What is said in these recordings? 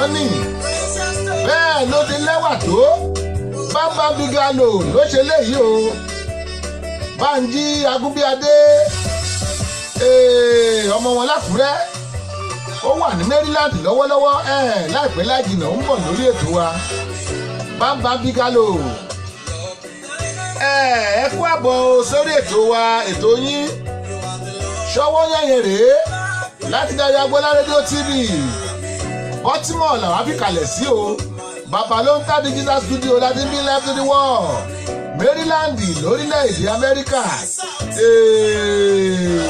làwọn ní, bẹ́ẹ̀ ló ti lẹ́wà tó. Bámbá Bigalo ló ṣe léyìí o. Bánjí Agúnbíadé, ọmọ wọn lákùrẹ́, ó wà ní Maryland lọ́wọ́lọ́wọ́. Láìpẹ́ láìjìnà, ó ń bọ̀ lórí ètò wa. Bámbá Bigalo, ẹ kú àbọ̀ sórí ètò wa, ètò yín ṣọwọ́ yẹ̀yẹ̀ rèé láti Dayo Agboola Radio TV. Baltimore làwọn fi kalẹ̀ sí o. Bàbá ló ń tá digital studio láti bí live to the world, Maryland, lórílẹ̀‐èdè Amẹ́ríkà. Hey.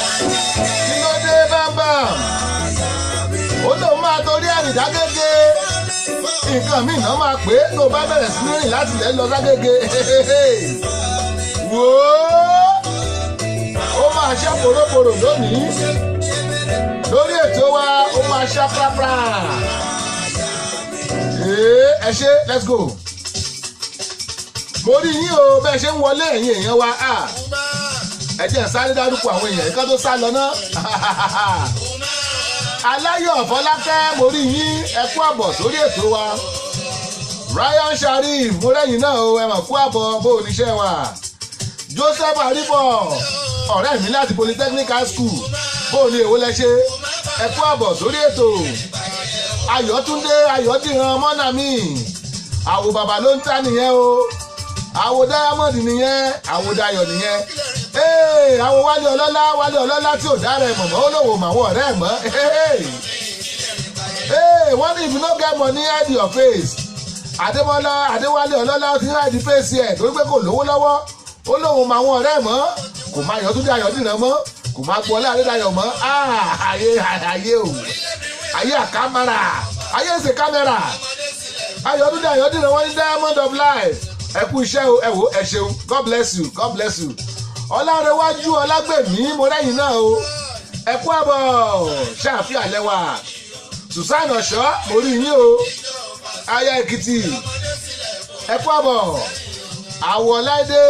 Kí ló dé, Bámbàm? Ó lóun máa torí àrìdágége, nǹkan míì náà máa pé tó bá bẹ̀rẹ̀ sí ní rìn láti lẹ́ lọ ságége. Wò ó, ó máa ṣá poroporo lónìí lórí ètò wa, ó máa ṣá prapra. Ẹ ṣe, let's go. Mo rí yín o, bẹ́ẹ̀ ṣe ń wọlé, ẹ̀yin èèyàn wa. Ẹ jẹ́ sáré dárúkọ àwọn èèyàn yìí ká tó sá lọ ná. Aláyọ̀ Fọlákẹ́, mo rí yín, ẹ kú àbọ̀ sórí ètò wa. Ryan Sharif, mo rẹ́yìn náà o, ẹ mà kú àbọ̀. Bó oníṣẹ́ wa Joseph Aribọ̀, ọ̀rẹ́ mi láti Polytechnic High School, bó o ní, èwo lẹ ṣe? Ẹ kú àbọ̀ sórí ètò. Ayọ̀túndé Ayọ̀dìran mọ́nàmí, àwò bàbá ló ń tà nìyẹn o, àwò Diamond nìyẹn, àwò Dayọ̀ nìyẹn. Ee, àwò Wálé Ọlọ́lá, Wálé Ọlọ́lá tí ò dára ẹ̀ mọ̀mọ́, ó lòwò màwọn ọ̀rẹ́ ẹ̀ mọ́. Ee, wọ́n ní if you no get money, hide your face. Adémọ́lá Adéwálé Ọlọ́lá ti ń hide face ẹ̀ torí pé kò lówó lọ́wọ́. Ó lóun màwọn ọ̀rẹ́ ẹ̀ mọ́, kò máa Yọ̀túndé Ayọ̀dìran mọ́, kò máa gbọ́ Adédayọ̀ mọ́. Ayé, ayé o, ayé àkámárà, ayé ìsè kámẹ́rà. Ayọ̀dúndé Ayọ̀dìran, wọ́n ní diamond of life, ẹ kú iṣẹ́ o, ẹ wò, ẹ ṣeun. God bless you, God bless you. Ọlárẹ̀wájú Ọlágbèmí, mo rẹ́yìn náà o, ẹ kú àbọ̀. Ṣáàfíà lẹ́wà. Susan Ọ̀ṣọ́, mo rí yín o. Aya Èkìtì, ẹ kú àbọ̀. Àwọ̀láìdé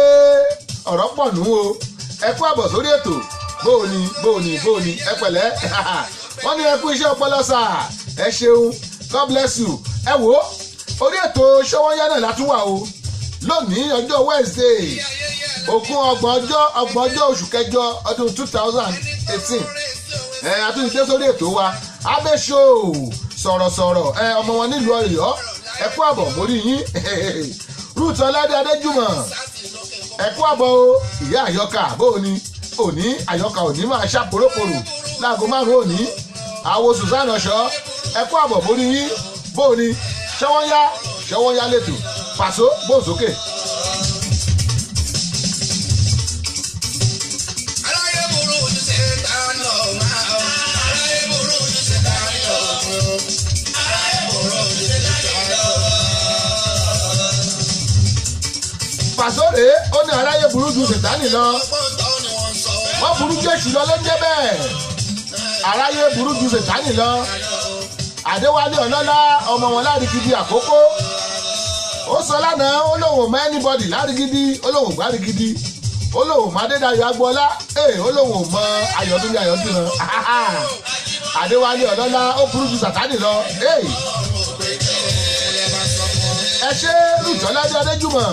ọ̀rọ̀ pọ̀ nù o, ẹ kú àbọ̀ sórí ètò. Bóòní, bóòní, bóòní, ẹ pẹ̀lẹ́. Wọ́n ní ẹ kú iṣẹ́ ọpọlọ sà, ẹ ṣeun, God bless you. Ẹ wò ó, orí ètò Ṣọwọ́nyá náà látún wà o lónìí, ọjọ́ Wednesday, ogún ọgbọ̀n ọjọ́, 30 ọjọ́ oṣù kẹjọ ọdún 2018. Ẹ àtúntì sórí ètò wa abẹ́ṣọ sọ̀rọ̀sọ̀rọ̀. Ẹ ọmọ wọn nílùú Ọ̀yọ́, ẹ kú àbọ̀, mo rí yín. Ruth Ọládé Adéjùmọ̀, ẹ kú àbọ̀ o. Ìyá Àyọkà, bó o ní òní? Àyọkà òní máa ṣá poróporò láago 5 òní. Àwo Susan Ọ̀ṣọ́, ẹ kú àbọ̀, mo rí yín. Bó o ní? Ṣọwọ́nyá, ṣọwọ́nyá lẹ́tọ̀ pàṣọ bóun sókè. Aráyé burú ju Sátánì lọ máa. Aráyé burú ju Sátánì lọ. Aráyé burú ju Sátánì lọ. Pàṣọ rèé, ó ní aráyé burú ju Sètánì lọ. Ọgbọ́n tán ni wọ́n sọ. Wọ́n burú jésù lọ ló ń jẹ́ bẹ́ẹ̀. Aráyé burú ju Sètánì lọ. Àdéwálé Ọlọ́lá, ọmọ wọn Lárigidi Àkókò, ó sọ lánàá, ó lóun ò mọ anybody Lárigidi, ó lóun ò gbárigidi, ó lóun ò mọ Adédayọ̀ Agboola, ee, ó lóun ò mọ Ayọ̀dúnlé Ayọ̀dúnràn. Àdéwálé Ọlọ́lá, ó burú ju Sàtánì lọ. Ee, ẹ ṣe. Rújọ́ládé Adéjùmọ̀,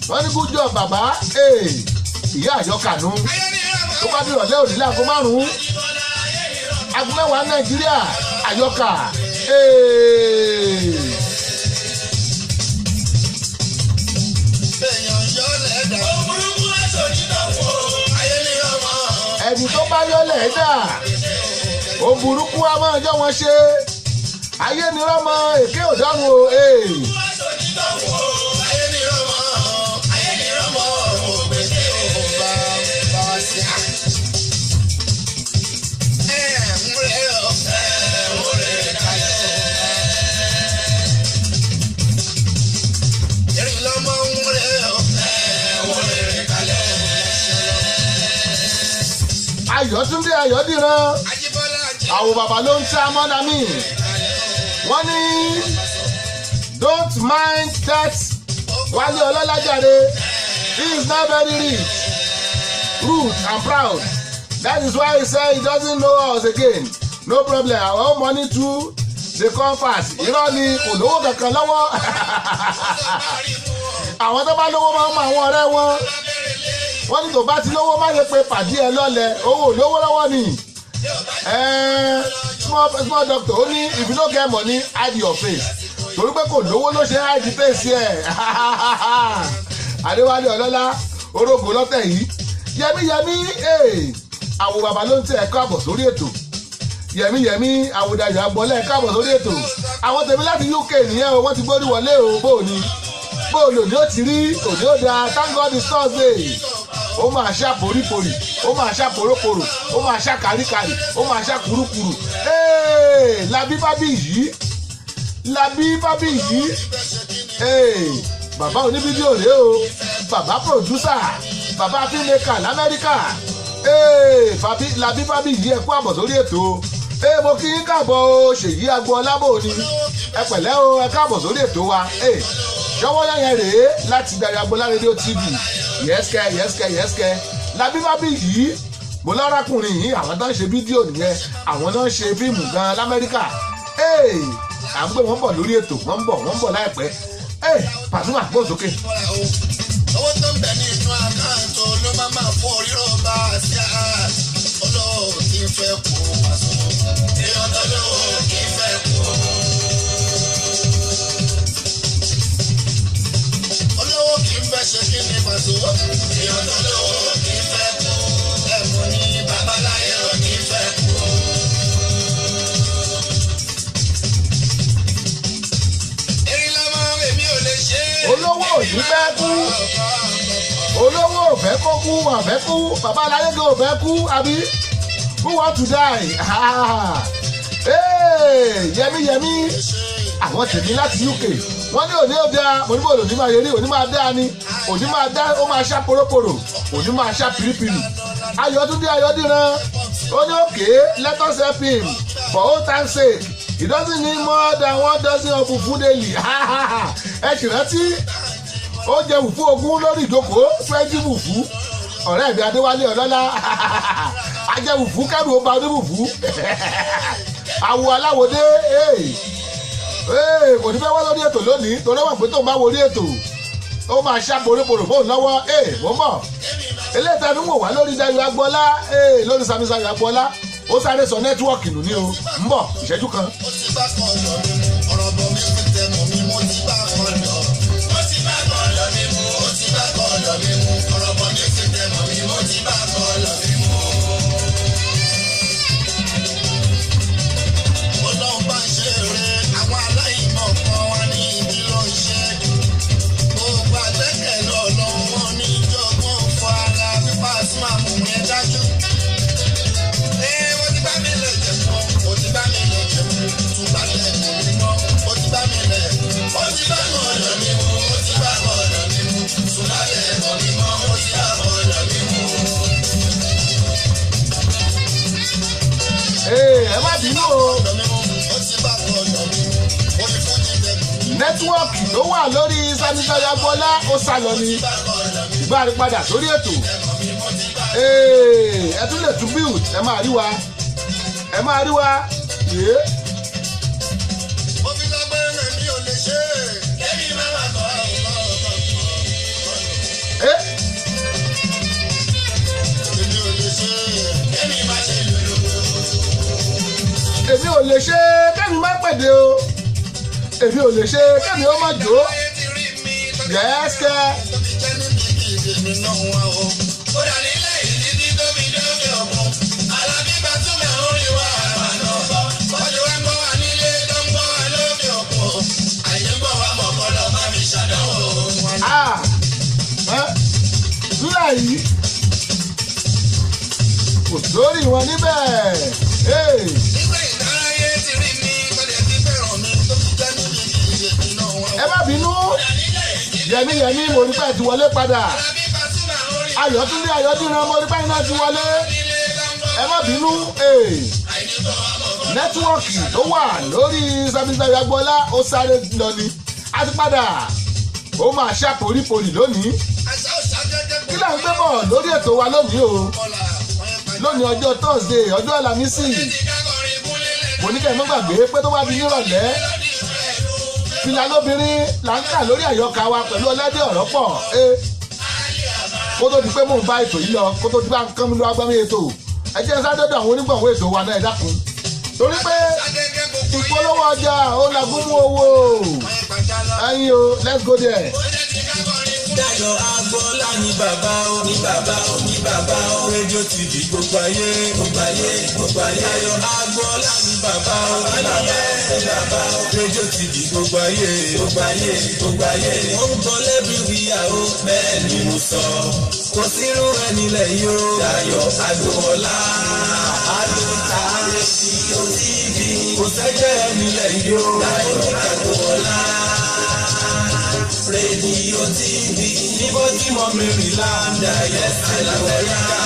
wọ́n ní good job bàbá. Ee, ìyá Àyọkànú, tó bá di ìrọ̀lẹ́ òní láago 5, aago 10 Nàìjíríà, Àyọkà. Ee. Èèyàn yọ lẹ́dà. Òbúrúkú aṣọ onítọ̀wọ̀. Ayé ní ọmọ. Ẹni tó bá yọlẹ̀ dà, ó burúkú a máa jọ wọn ṣe. Ayé ni rọmọ èké ò dáhùn o. Ee. Aṣọ onítọ̀wọ̀. Ayé ní ọmọ. Ayé ní ọmọ. Ògbèké òun bá bá sí. Ẹ ń rẹ̀ ọ́. Ayọ̀túndé Ayọ̀dìran àwọn bàbá ló ń tẹ́ amọ́nàmí. Wọ́n ní don't mind that Wálé Ọlọ́lájàre, he is not very rich, rude and proud. That is why he say he doesn't know us again. No problem, our own money too dey come fast. Irọ́ ni, kò lówó kankan lọ́wọ́. Àwọn tó bá lówó máa ń mọ àwọn ọ̀rẹ́ wọn. Wọ́n ní tó bá ti lówó, má ṣe pé pàdé ẹ lọ́lẹ̀. Owó lówó lọ́wọ́ ni. Small small doctor, ó ní if you no get money, hide your face. Torí pé kò lówó ló ṣe hide face ẹ̀. Adéwálé Ọlọ́lá orógbó lọ́tẹ̀ yìí. Yẹmí Yẹmí, àwọn bàbá ló ń tẹ ẹ̀kọ́ àbọ̀ sórí ètò. Yẹmí Yẹmí àwòdàyọ̀ àgbọ̀lẹ̀, ẹ̀kọ́ àbọ̀ sórí ètò. Àwọn tèmi láti UK nìyẹn o, wọ́n ti gbórí wọlé o. Bó o ní bó o lò ní ó ti rí òní ó dáa. Thank God it's Thursday. Ó máa ṣá poríporì, ó máa ṣá poróporò, ó máa ṣá káríkárí, ó máa ṣá kúrúkúrú. Labí bábí yìí, Labí bábí yìí, bàbá onífídíò rèé o, bàbá producer, bàbá filmmaker lamẹ́ríkà. Labí bábí yìí, ẹ kú àbọ̀ sórí ètò. Mo kí yín káàbọ̀ o. Ṣèyí Agboola, bò ni? Ẹ pẹ̀lẹ́ o, ẹ káàbọ̀ sórí ètò wa. Ṣọwọ́ yẹn rèé láti Dayo Agboola Radio TV. Yẹ́sìkẹ́ yẹ́sìkẹ́ yẹ́sìkẹ́. Labí bábí yìí, mo lọ́rákùnrin yìí, àwọn tó ń ṣe fídíò nìyẹn, àwọn tó ń ṣe fíìmù gan lamẹ́ríkà. À ń gbé wọn bọ̀ lórí ètò, wọ́n ń bọ̀, wọ́n ń bọ̀ láìpẹ́. Pasuma, gbọ́n sókè. Owó tó ń bẹ ní inú account ló máa máa fún orírọ̀ bá a sí a. Olówó kì í fẹ́ kú Paso. Èèyàn tó lówó kì í fẹ́ kú. Olówó kì í fẹ́ ṣe kí ni, Paso. Èèyàn tó lówó kì í fẹ́ kú. Ẹ̀mú ní babaláyé ò ní fẹ́ kú. Erin lọ́mọ èmi ò lè ṣe é. Olówó ò ní fẹ́ kú, olówó ò fẹ́ kó kú, wọn fẹ́ kú, bàbá aláyé gan ò fẹ́ kú, àbí who want to die? Hey, Yẹmí Yẹmí, àwọn tèmi láti UK, wọ́n ní òní òde mo ní bò lòní máa yẹrí, òní máa dá ni, òní máa dá, ó máa ṣá poróporò, òní máa ṣá piripiri. Ayọ̀túndé Ayọ̀dìran, ó ní okay, let us help him for old time's sake. He doesn't need more than one dozen of fufu daily. Ẹ sì rántí, ó jẹ fùfú 20 lórí ìjókòó, 20 fùfú. Ọ̀rẹ́ mi Adéwálé Ọlọ́lá, ajẹ fùfú kẹ́rù ó ba onífùfú. Àwọ̀ aláwòdé kò ní fẹ́ wá lórí ètò lónìí torí wọ́n pé tó ń bá wọlé ètò, ó máa ṣá poróporò fóun lọ́wọ́. Mò ń bọ̀. Eléyìí tẹnu wò wá lórí Dayo Agboola, lórí Sami Agboola, ó sáré sọ network nù ní o. Ń bọ̀, ìṣẹ́jú kan. Ó ti bá kan lọ mi mú ọ̀rọ̀ bọ̀ mi fi tẹnu mi mo ti bá kan lọ. Ó ti bá kan lọ mi mú, ó ti bá kan lọ mi mú, ọ̀rọ̀ bọ̀ mi fi tẹnu mi mo ti bá kan lọ mi mú. Ọlọ́run bá ń ṣe eré, àwọn aláìmọ̀ kan wá ní ibi ló ń ṣe. Gbogbo àgbẹ̀kẹ̀lé Ọlọ́run, wọn ní ìjọgbọ́n fọ ara fífa sí màmú yẹn dájú. Ee, ó ti bá mi lè jẹ̀ mọ́, ó ti bá mi lè jẹ̀ mọ́, tún bá lẹ̀ mọ́ mi mọ́, ó ti bá mi lẹ̀, ó ti bá mọ̀ ọ̀dọ̀ mi mú, ó ti bá mọ̀ ọ̀dọ̀ mi mú, tún bá lẹ̀ mọ́ mi mọ́, ó ti bá mọ̀ ọ̀dọ̀ mi mú. Ẹ má bínú o. Ọ̀dọ̀ mi mú, ó ti bá mọ̀ ọ̀dọ̀ mi mú, ó ní fún jíjẹ mú, Network tó wà lórí Sami Agboola, ó sá lọ ni. bá mọ̀ ọ̀dọ̀ mi Ìgbà rí padà sórí ètò. mọ́ mi, mo ti bá Ẹ tún lè tún build, ẹ máa rí wa, ẹ máa rí wa yé. Mo fi lágbára mi ò lè ṣe é. Kẹ́mi má má kọ́ ọ̀kọ́. Èmi ò lè ṣe é. Kẹ́mi má ṣe lùlù. Èmi ò lè ṣe kẹ́mi má pèdè o, èmi ò lè ṣe kẹ́mi ó má jó. Ayé ti rí mi tọ́jú. Yẹ́sẹ̀. Tó fi jẹ́ níbi kí èmi náà wá o. Kódà nílẹ̀ yìí títí tó fi dókè òkun. Alábí Pasuma orin wa àgbà náà bọ̀. Bọ́jú wa ń gbọ́ wa nílé tó ń gbọ́ wa lókè òkun. Àyè ń bọ̀ wá mọ̀ kọ́ lọ bá mi ṣàdánwò. Ah, nílẹ̀ yìí kò sórí wọn níbẹ̀. Hey. Nígbà ìdárayé ti rí mi, tọ́lẹ̀ ti fẹ́ràn mi tó fi jẹ́ níbi kí èmi náà wá o. Ẹ má bínú. Kódà nílẹ̀ yìí Yẹmí Yẹmí, mo rí pé ẹ ti wọlé padà. Alábí Pasuma orin Ayọ̀túndé Ayọ̀dúnrún, mo rí pé iná ti wọlé. nílé tó ń gbọ́ Ẹ má bínú, network tó wà lórí Sammy Agboola ó sáré lọ ni. A ti padà, ó máa ṣá poríporì lónìí. Kí là ń gbé bọ̀ lórí ètò wa lónìí o? Lónìí ọjọ́ Thursday, ọjọ́ Àlàmísì, mo ní kẹ́ ẹ má gbàgbé pé tó bá di nírọ̀lẹ́, fìlà lóbìnrin là ń kà lórí àyọkà wa pẹ̀lú ọlẹ́dẹ̀ ọ̀rọ̀ pọ̀. Kó tó di pé mò ń bá ètò yìí lọ, kó tó di pé à ń kán mi lọ agbámi ètò, ẹ jẹ́ sáré dọ́dọ̀ àwọn onígbọ̀wọ́ ètò wa náà. Ẹ dákun, torí pé ìpolówó ọjà ó lagún mú owó ẹyin o. Let's go there. Dayọ̀ Agboola ní bàbá ó, ní bàbá ó, ní bàbá ó. Rédíò TV gbogbo ayé, gbogbo ayé, gbogbo ayé. Dayọ̀ Agboola ní bàbá ó, ní bàbá ó, ní bàbá ó. Rédíò TV gbogbo ayé, gbogbo ayé, gbogbo ayé. Wọ́n ń gbọ́ lẹ́bí-wíyà ó, bẹ́ẹ̀ ni mo sọ. Kò sírú ẹni lẹ̀ yìí ó. Dayọ̀ Agboola. Àlùtà rédíò TV. Kò sẹ́jẹ́ ẹni lẹ̀ yìí ó. Dayọ̀ Agboola rédíò TV ní Baltimore, Maryland, yes, Amẹ́ríkà.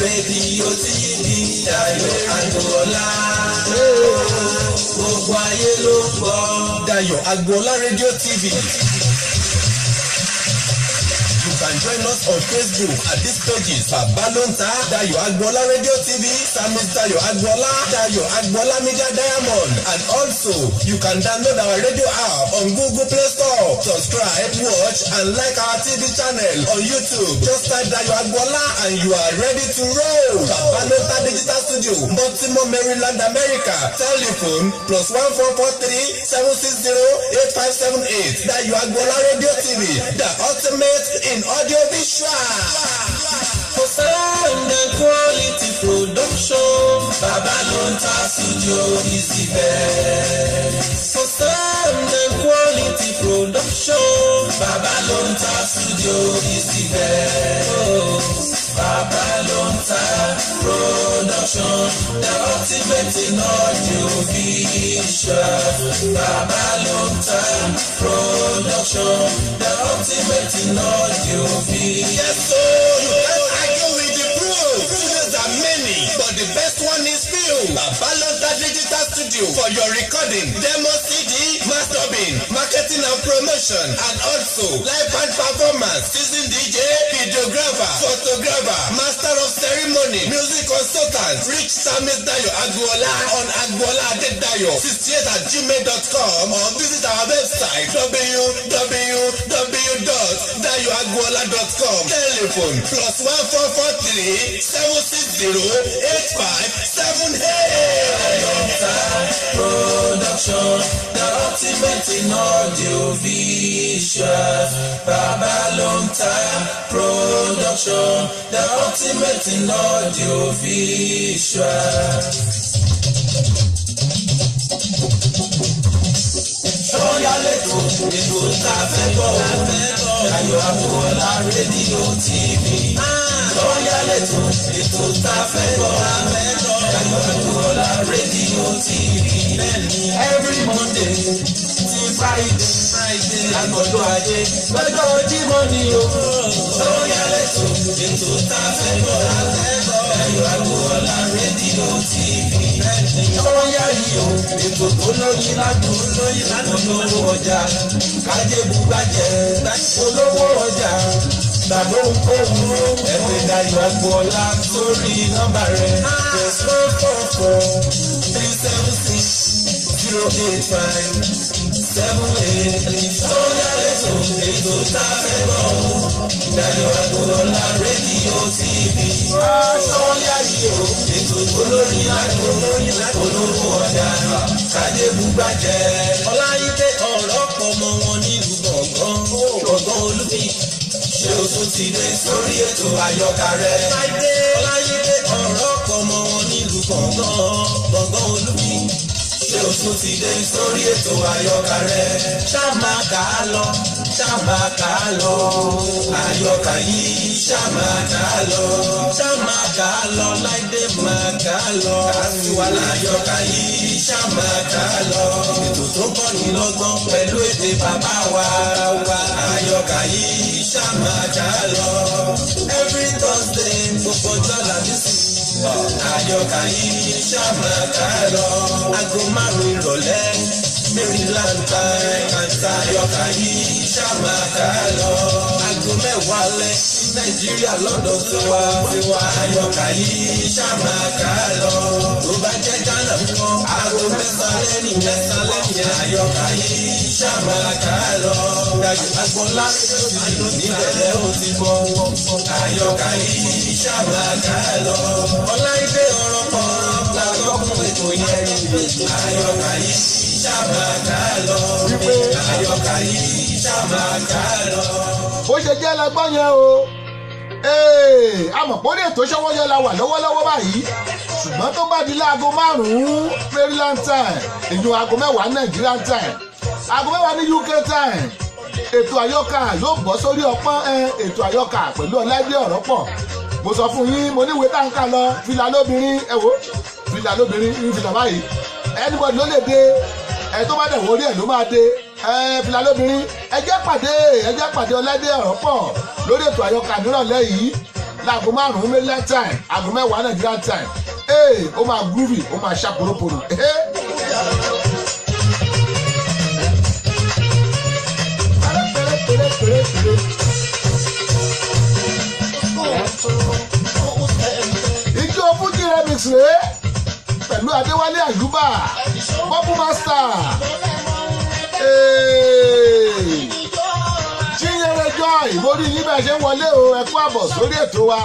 Rédíò TV, Dayọ̀ Agboola. Gbogbo ayé ló ń gbọ́. Dayọ̀ Agboola Radio TV. You can join us on Facebook at these pages: Babalonta Dayo Agboola Radio TV, Samis Dayo Agboola, Dayo Agboola Media Diamond, and also you can download our radio app on Google Play Store. Subscribe, watch, and like our TV channel on YouTube. Just type Dayo Agboola and you are ready to roll. Babalonta Digital Studio, Baltimore, Maryland, America. Telephone +1 443 760 8578. Dayo Agboola Radio TV, the ultimate in audio visual. For sound and quality production, Babalonta Studio is the best. For sound and quality production, Babalonta Studio is the best. Oh, Babalonta Production, the ultimate in audio visual. Babalonta Production, the ultimate in audio visual. Yes, so you can't argue with the proof. Studios are many, but the best one is few. Babalonta Digital Studio for your recording, demo CD, mastering, marketing and promotion, and also live band performance, season DJ, videographer, photographer, master of ceremony, music consultant. Reach Samis Dayo Agboola on agboola adedayo 68@gmail.com or visit our website www.dayoagboola.com. Telephone +1 443 760 8578. Production, the ultimate in audio visual. Babalonta Production, the ultimate in audio visual. Sọ́yà lẹ́tọ̀, ètò tá a fẹ́ gbọ́, Dayọ̀ Agboola rédíò TV. Sọ́yà lẹ́tọ̀, ètò tá a fẹ́ gbọ́, Dayọ̀ Agboola rédíò TV. Every Monday ti Friday, Friday àgbọ̀dọ̀ ajé lọ́jọ́ Jímọ̀ ni o. Sọ́yà lẹ́tọ̀, ètò tá a fẹ́ gbọ́, Dayọ̀ Agboola rédíò TV. Sọ́yà yìí o, ètò tó lóyin ládùn, lóyin ládùn, olówó ọjà kájé bugbájẹ, olówó ọjà tàbí ohunkóhun, ẹ pè Dayọ̀ Agboola sórí nọ́mbà rẹ̀ +1 443 760 8578. Sọ́yà lẹ́tọ̀, ètò tá a fẹ́ gbọ́, Dayọ̀ Agboola rédíò TV. Sọ́yà yìí o, ètò olórin ládùn, olówó ọjà kájé bugbájẹ. Ọláyídé ọ̀rọ̀ pọ̀ mọ́ wọn nílùú gbọ̀ngàn, gbọ̀ngàn olúbi, ṣé o tún ti dé sórí ètò àyọkà rẹ̀? Ọláyídé ọ̀rọ̀ pọ̀ mọ́ wọn nílùú gbọ̀ngàn, gbọ̀ngàn olúbi, ṣé o tún ti dé sórí ètò àyọkà rẹ̀? Ṣá máa kà á lọ, ṣá Ṣáma kà á lọ. Àyọkà yìí ṣáma kà á lọ. Ṣáma kà á lọ láìdé máa kà á lọ. Kàṣíwá àyọkà yìí ṣáma kà á lọ. Ètò tó kọ́ ni lọ́gbọ́n pẹ̀lú èdè bàbá wa. Àyọkà yìí ṣáma kà á lọ. Every Thursday gbogbo ọjọ́ làbísí. Àyọkà yìí ṣáma kà á lọ. Aago 5 ìrọ̀lẹ́ Maryland time. Àyọkà yìí ṣáma kà á lọ. Aago 10 alẹ́ ní Nàìjíríà lọ́dọ̀ tiwa. Àyọkà yìí ṣáma kà á lọ. Tó bá jẹ́ Ghana ńkọ́, aago 9 nìyẹn. Àyọkà yìí ṣáma kà á lọ. Dayọ̀ Agboola níbẹ̀lẹ̀ ó ti bọ̀. Àyọkà yìí ṣáma kà á lọ. Ọláìdé ọ̀rọ̀ kan làkọ́kùn ètò yẹn. Àyọkà yìí ṣáma kà á lọ. Wípé Àyọkà yìí ṣáma kà á lọ. Bó ṣe jẹ́ lẹ́gbọ́n yẹn o. Amọ̀pọ̀ ní ètò Ṣọwọ́yẹ la wà lọ́wọ́lọ́wọ́ báyìí, ṣùgbọ́n tó bá di láago 5 Maryland time, ìyún aago 10 Nigerian time, aago 10 ní UK time, ètò àyọkà yóò bọ́ sórí ọpọ́n. Ètò àyọkà pẹ̀lú Ọláìdé ọ̀rọ̀ pọ̀. Mo sọ fún yín, mo níwèé tá n kà lọ, fìlà lóbìnrin. Ẹ wo fìlà lóbìnrin ń fìlà báyìí, anybody ló lè dé ẹ, tó bá dẹ̀ wọlé ẹ̀ ló máa dé ẹ. Fìlà lóbìnrin, ẹ jẹ́ pàdé, ẹ jẹ́ pàdé Ọláìdé ọ̀rọ̀ pọ̀ lórí ètò àyọkà nírọ̀lẹ́ yìí láago 5 Maryland time, aago 10 Nigerian time. Ee, ó máa groovy, ó máa ṣá poroporo. Ijó Fuji remix rèé pẹ̀lú Adéwálé Àyùbá, Bubble Master. Ee, Chinyere Joy, mo rí yín bẹ́ẹ̀ ṣe ń wọlé o, ẹ kú àbọ̀ sórí ètò wa.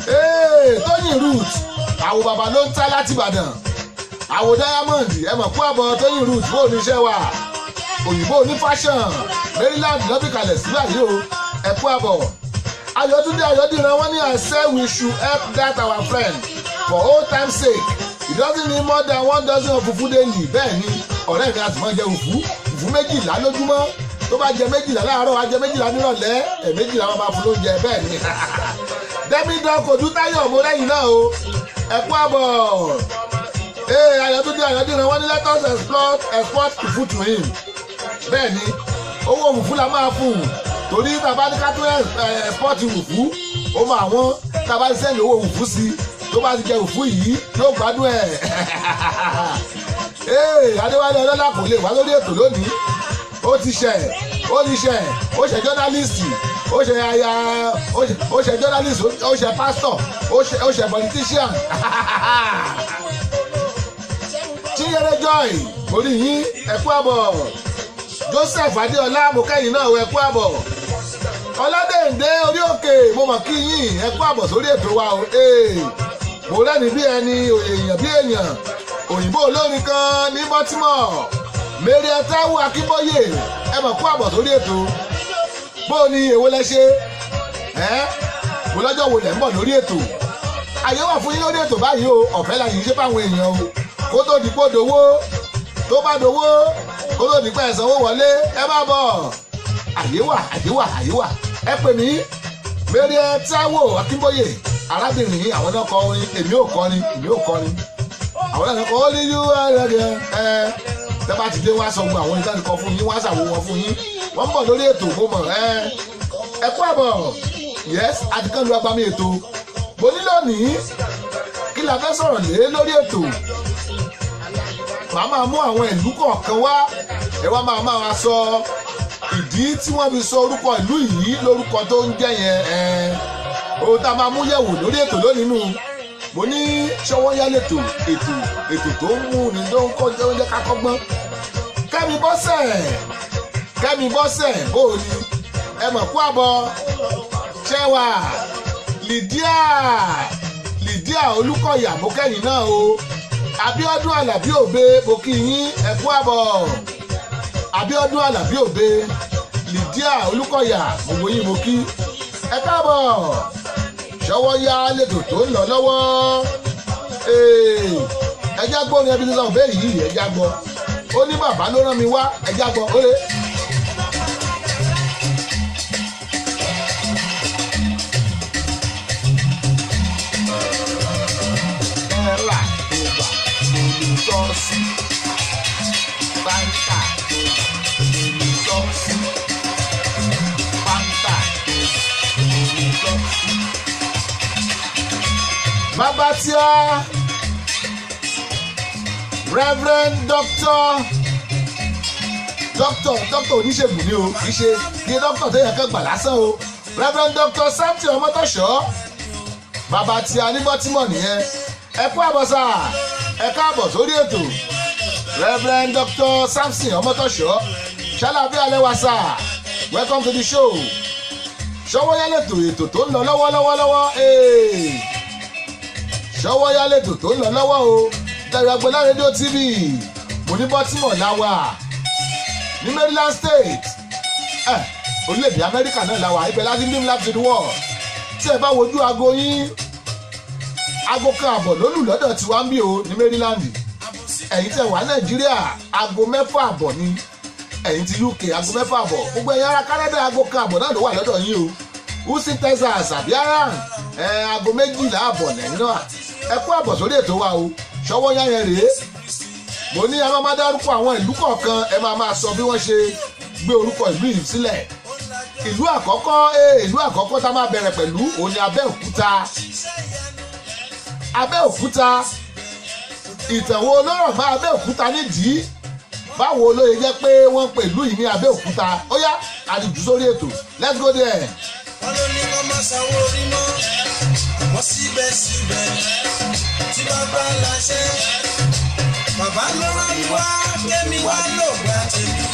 Ee, Tóyìn Ruth, àwò bàbá ló ń tá láti Ìbàdàn, àwò Diamond, ẹ mọ̀ kú àbọ̀. Tóyìn Ruth, bó ní iṣẹ́ wa? Òyìnbó ní fashion, Maryland lọ́bì kalẹ̀ síbẹ̀ yìí o, ẹ kú àbọ̀. Ayọ̀túndé Ayọ̀dìran wọ́n ní, "I say we should help that our friend for old time's sake. He doesn't need more than one dozen of fufu daily." Bẹ́ẹ̀ ni, ọ̀rẹ́ mi àti mọ́ jẹ fùfú 12 lójúmọ́. Tó bá jẹ 12 láàárọ̀, á jẹ 12 nírọ̀lẹ́, ẹ̀ 12 wọn máa fún lóúnjẹ. Bẹ́ẹ̀ ni. Dẹ́mídán Kòdútáyọ̀, mo lẹ́yìn náà o, ẹ kú àbọ̀. Ee, Ayọ̀túndé Ayọ̀dìran wọ́n ní, "Let us export fufu to him." Bẹ́ẹ̀ ni, owó fùfú la máa fún un, torí tàbá ní ká tó export fùfú, ó máa wọ́n. Tàbá ní send owó fùfú sí, tó bá ti jẹ fùfú yìí, yóò gbádùn ẹ̀. Ee, Adéwálé Ọlọ́lá kò lè wá lórí ètò lónìí. Ó ti ṣẹ̀, ó ti ṣẹ̀, ó ṣe journalist, ó ṣe aya, ó ṣe journalist, ó ṣe pastor, ó ṣe politician. Chinyere Joy, orí yín, ẹ kú àbọ̀. Joseph Adéọlá, mo kẹ́yìn náà, ẹ kú àbọ̀. Ọládèǹdé orí òkè, mo mọ̀ kí yín, ẹ kú àbọ̀ sórí ètò wa o. Ee, mo rẹ́ni bí ẹni èèyàn bí èèyàn, òyìnbó olórin kan ní Baltimore, Mary Táíwò Akínbóyè, ẹ mọ̀ kú àbọ̀ sórí ètò. Bó o ní èwo lẹ ṣe ẹ́ mo lọ́jọ́ wo lẹ̀ ń bọ̀ lórí ètò? Àyè wà fún yín lórí ètò báyìí o. Ọ̀fẹ́ la yìí ṣe fáwọn èèyàn o. Kó tó di kó dowó, tó bá dowó, kó tó di pé ẹ̀sánwó wọlé, ẹ má bọ̀. Àyè wà, àyè wà, àyè wà. Ẹ pè mí. Mary Táíwò Akínbóyè, arábìnrin yìí, àwọn náà kọ orin "Èmi ò kọrin, èmi ò kọrin". Àwọn náà kọ "Only You Ẹ tẹ́ bá ti dé, wá sọ gbogbo àwọn ìtàn kọ fún yín, wá ṣàwò wọn fún yín. Wọ́n ń bọ̀ lórí ètò, mo mọ̀. Ẹ kú àbọ̀. Yes, àti kan lu agbami ètò. Mo ní lónìí, kí la fẹ́ sọ̀rọ̀ lé lórí ètò? Màá máa mú àwọn ìlú kọ̀ọ̀kan wá, ẹ wá máa máa sọ ìdí tí wọ́n fi sọ orúkọ ìlú yìí lórúkọ tó ń jẹ́ yẹn. Ẹ ohun tá a máa mú yẹ̀wò lórí ètò lónìí nù. Mo ní Ṣọwọ́yá lètò, ètò tó ń mú ni tó ń kọ́, tó ń jẹ́ ká kọ́gbọ́n. Kẹ́mi Bọ́sẹ̀, Kẹ́mi Bọ́sẹ̀, bó o ní? Ẹ mọ̀ kú àbọ̀. Ṣẹ́wà Lydia, Lydia Olúkọ̀yà, mo kẹ́yìn náà o. Abíọ́dún Àlàbí Òbe, mo kí yín, ẹ kú àbọ̀. Abíọ́dún Àlàbí Òbe, Lydia Olúkọ̀yà, gbogbo yín mo kí, ẹ káàbọ̀. Ṣọwọ́yá lẹ́tò tó ń lọ lọ́wọ́. Ẹjá gbọ́ ní ẹbí sísan òbẹ́ yìí, ẹjá gbọ́. Ó ní bàbá ló rán mi wá, ẹjá gbọ́ ó lé. Sọ́ọ̀sì Fanta omi sọ́ọ̀sì Fanta omi sọ́ọ̀sì. Bàbá tíá, Reverend Doctor, Doctor, Doctor oníṣègùn ni o, kì í ṣe kí doctor tó yẹ kán gbà lásán o. Reverend Doctor Samson Ọmọtọ́ṣọ́, bàbá tí a ní Baltimore nìyẹn. Ẹ kú àbọ̀ sà, ẹ káàbọ̀ sórí ètò. Reverend Dr. Samson Ọmọtọ́ṣọ́, ṣàlàbí alẹ́ wa sà, welcome to the show. Ṣọwọ́yá lẹ́tò, ètò tó ń lọ lọ́wọ́lọ́wọ́lọ́wọ́. Ṣọwọ́yá lẹ́tò tó ń lọ lọ́wọ́ o. Dayo Agboola Radio TV, mo ní Baltimore láwà ní Maryland State, orílẹ̀-èdè Amẹ́ríkà náà láwà. Ibẹ̀ láti ní láti the world. Tí ẹ bá wojú aago yín, aago 1:30 lólù lọ́dọ̀ tí wàá ń bí o ní Maryland. Ẹ̀yin tẹ̀ wá Nàìjíríà, aago 6:30 ni. Ẹ̀yin ti UK, aago 6:30. Gbogbo ẹ̀yin ará Canada, aago 1:30 náà ló wà lọ́dọ̀ yín o. Houston, Texas àbí Iran, ẹ̀ aago 12:30 lẹ́yìn náà. Ẹ kú àbọ̀ sórí ètò wa o. Ṣọwọ́ yá yẹn rèé. Mo ní a máa máa dárúkọ àwọn ìlú kọ̀ọ̀kan, ẹ máa máa sọ bí wọ́n ṣe gbé orúkọ ìlú yìí sílẹ̀. Ìlú àkọ́kọ́, ìlú àkọ́kọ́ tá a máa bẹ̀rẹ̀ pẹ̀lú òun ni Abẹ́òkúta. Abẹ́òkúta, ìtàn wo ló rọ̀ mọ́ Abẹ́òkúta nídìí? Báwo ló yẹ jẹ́ pé wọ́n ń pè ìlú yìí ní Abẹ́òkúta? Ó yá, àdìjú sórí ètò, let's go there. Wọ́n ló ní kó má sanwó orí mọ́, wọ́n síbẹ̀síbẹ̀ tí bàbá láṣẹ. Bàbá ló rán mi wá, kémi wá lò gbà tèmi.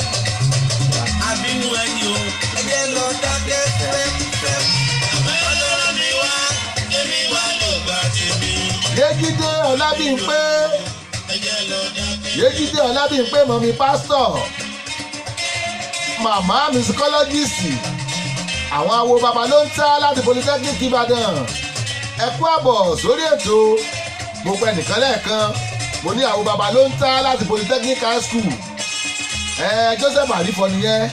Àbínú ẹni o, ẹjẹ lọ dákẹ́ pẹ́pẹ́. Bàbá ló rán mi wá, kémi wá lò gbà tèmi. Yéjídé Ọlábímpé, Ẹjẹ lọ dákẹ́. Yéjídé Ọlábímpé, mummy pásítọ̀, màmá musicologist, àwọn awo bàbá ló ń tá láti Polytechnic Ìbàdàn, ẹ kú àbọ̀ sórí ètò. Gbogbo ẹnìkan lẹ́ẹ̀kan, mo ní àwọn bàbá ló ń tá láti Polytechnic High School, ẹ Joseph Àrífọ nìyẹn.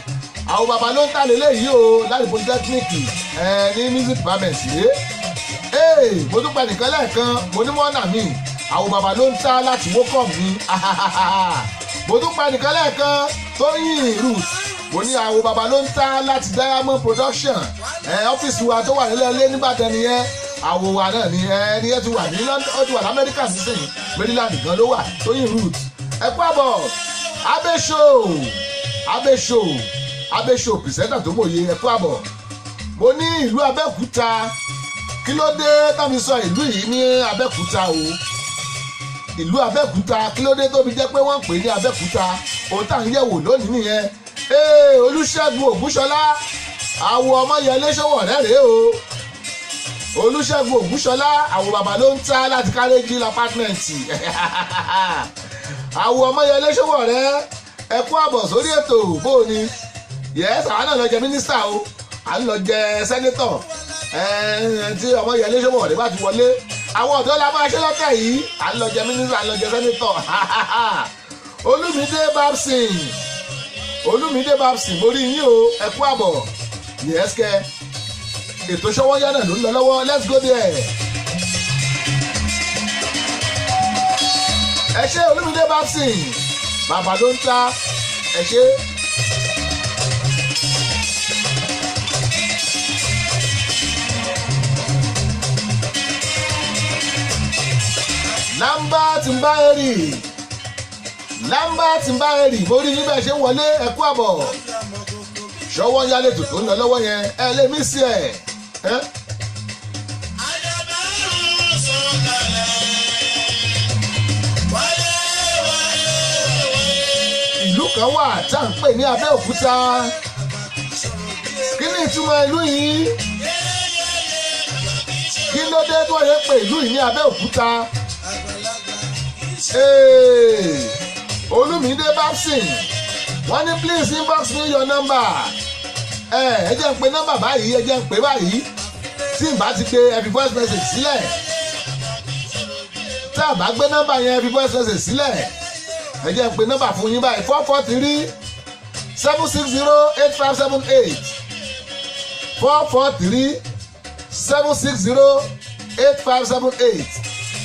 Àwọn bàbá ló ń tà lélẹ́yìí o láti Polytechnic, ẹ ní music department rèé. Ee, mo tún pa nìkan lẹ́ẹ̀kan, mo ní mọ́nà mi, àwọn bàbá ló ń ta láti wókọ̀ mi. Mo tún pa nìkan lẹ́ẹ̀kan, Tóyìn Ruth, mo ní àwọn bàbá ló ń ta láti Diamond Production, ẹ ọ́fíìsì wa tó wà nílẹ̀ ilé nìbàdàn nìyẹn. Àwò wa náà ni ẹ ní ẹ ti wà ní London, ó ti wà lamẹ́ríkà nísìnyí, Maryland gan ló wà. Tóyìn Ruth, ẹ kú àbọ̀. Abéṣò, Abéṣò, Abéṣò presenter tó mòye, ẹ kú àbọ̀. Mo ní ìlú Abẹ́òkúta, kí ló dé tó fi sọ ìlú yìí ní Abẹ́òkúta o? Ìlú Abẹ́òkúta, kí ló dé tó fi jẹ́ pé wọ́n ń pè ní Abẹ́òkúta? Ohun tá à ń yẹ̀wò lónìí nìyẹn. Ee, Olúṣẹ́gun Ògúnṣọlá, àwọ̀ Ọmọyẹlé Sowore rèé o. Olúṣẹ́gun Ògúnṣọlá, àwọn bàbá ló ń ta láti Káréjì apartment. Àwọ̀ Ọmọyẹlé Sowore, ẹ kú àbọ̀ sórí ètò. Bó o ní yẹ́s, àwọn náà lọ jẹ mínísítà o, à ń lọ jẹ senator tí Ọmọyẹlé Sowore bá ti wọlé. Àwọn ọ̀dọ́ la máa ṣe lọ́tẹ̀ yìí, à ń lọ jẹ mínísítà, à ń lọ jẹ senator. Olúmídé Babson, Olúmídé Babson, mo rí yín o, ẹ kú àbọ̀. Yẹ́s kẹ́, ètò Ṣọwọ́yá náà ló ń lọ lọ́wọ́, let's go there. Ẹ ṣé, Olúmídé Babson, bàbá ló ń ta, ẹ ṣé. Lámbá tí ń bá èrì, lámbá tí ń bá èrì, mo rí yín bẹ́ẹ̀ ṣe ń wọlé, ẹ kú àbọ̀. Ṣọwọ́ yálé tó ń lọ lọ́wọ́ yẹn, ẹ lè mí sí ẹ̀. Ẹ́ Àdàbà ń sọ̀kalẹ̀. Wáyé, wáyé, wáyé. Ìlú kan wà tá à ń pè ní Abẹ́òkúta. Kí ni ìtumọ̀ ìlú yìí? Kí ló dé tí wọ́n yẹ pé ìlú yìí ní Abẹ́òkúta? Ee, Olúmídé Babson, wọ́n ní please inbox me your number. Ẹ jẹ́ ń pe nọ́mbà báyìí, ẹ jẹ́ ń pè báyìí. Tí n bá ti pe, ẹ fi voice message sílẹ̀. Tá a bá gbé nọ́mbà yẹn, ẹ fi voice message sílẹ̀. Ẹ jẹ́ ń pe nọ́mbà fún yín báyìí: 443-760-8578, 443-760-8578.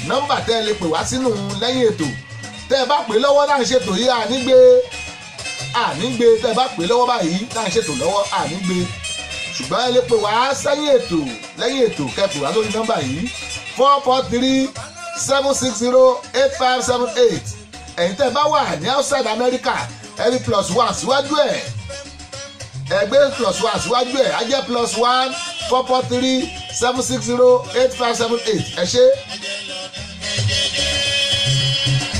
Nọ́mbà tẹ́ ẹ lè pè wá sínú lẹ́yìn ètò. Tẹ́ ẹ bá pè lọ́wọ́ náà ń ṣètò yìí, ànígbé ànígbé. Tẹ́ ẹ bá pè lọ́wọ́ báyìí náà ń ṣètò lọ́wọ́, ànígbé. Ṣùgbọ́n ẹ lè pè wá sẹ́yìn ètò, lẹ́yìn ètò kẹ́ pè wá lórí nọ́mbà yìí: 443-760-8578. Ẹ̀yin tẹ́ ẹ bá wà ní outside America, ẹ fi +1 síwájú ẹ̀. Ẹ gbé +1 síwájú ẹ̀, á jẹ́ +1 443-760-8578. Ẹ ṣé.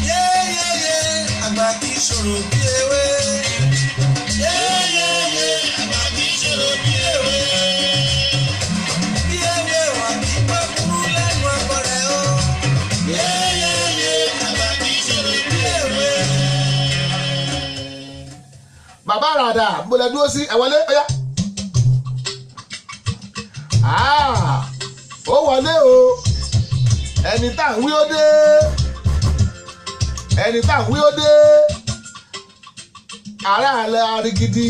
Yéyéyé, àgbà kì í ṣòro bí ewé. Yéyéyé, àgbà kì í ṣòro bí ewé. Bí ewé wà kí pẹ́ kúrú lẹ́nu ọkọ rẹ̀ o. Yéyéyé, àgbà kì í ṣòro bí ewé. Bàbá àràdà, mo lè dúró sí ẹ wọlé ọyá. Ah, ó wọlé o. Ẹni tá à ń wí ó dé, ẹni tá à ń wí ó dé. Ará alẹ́ arigidi,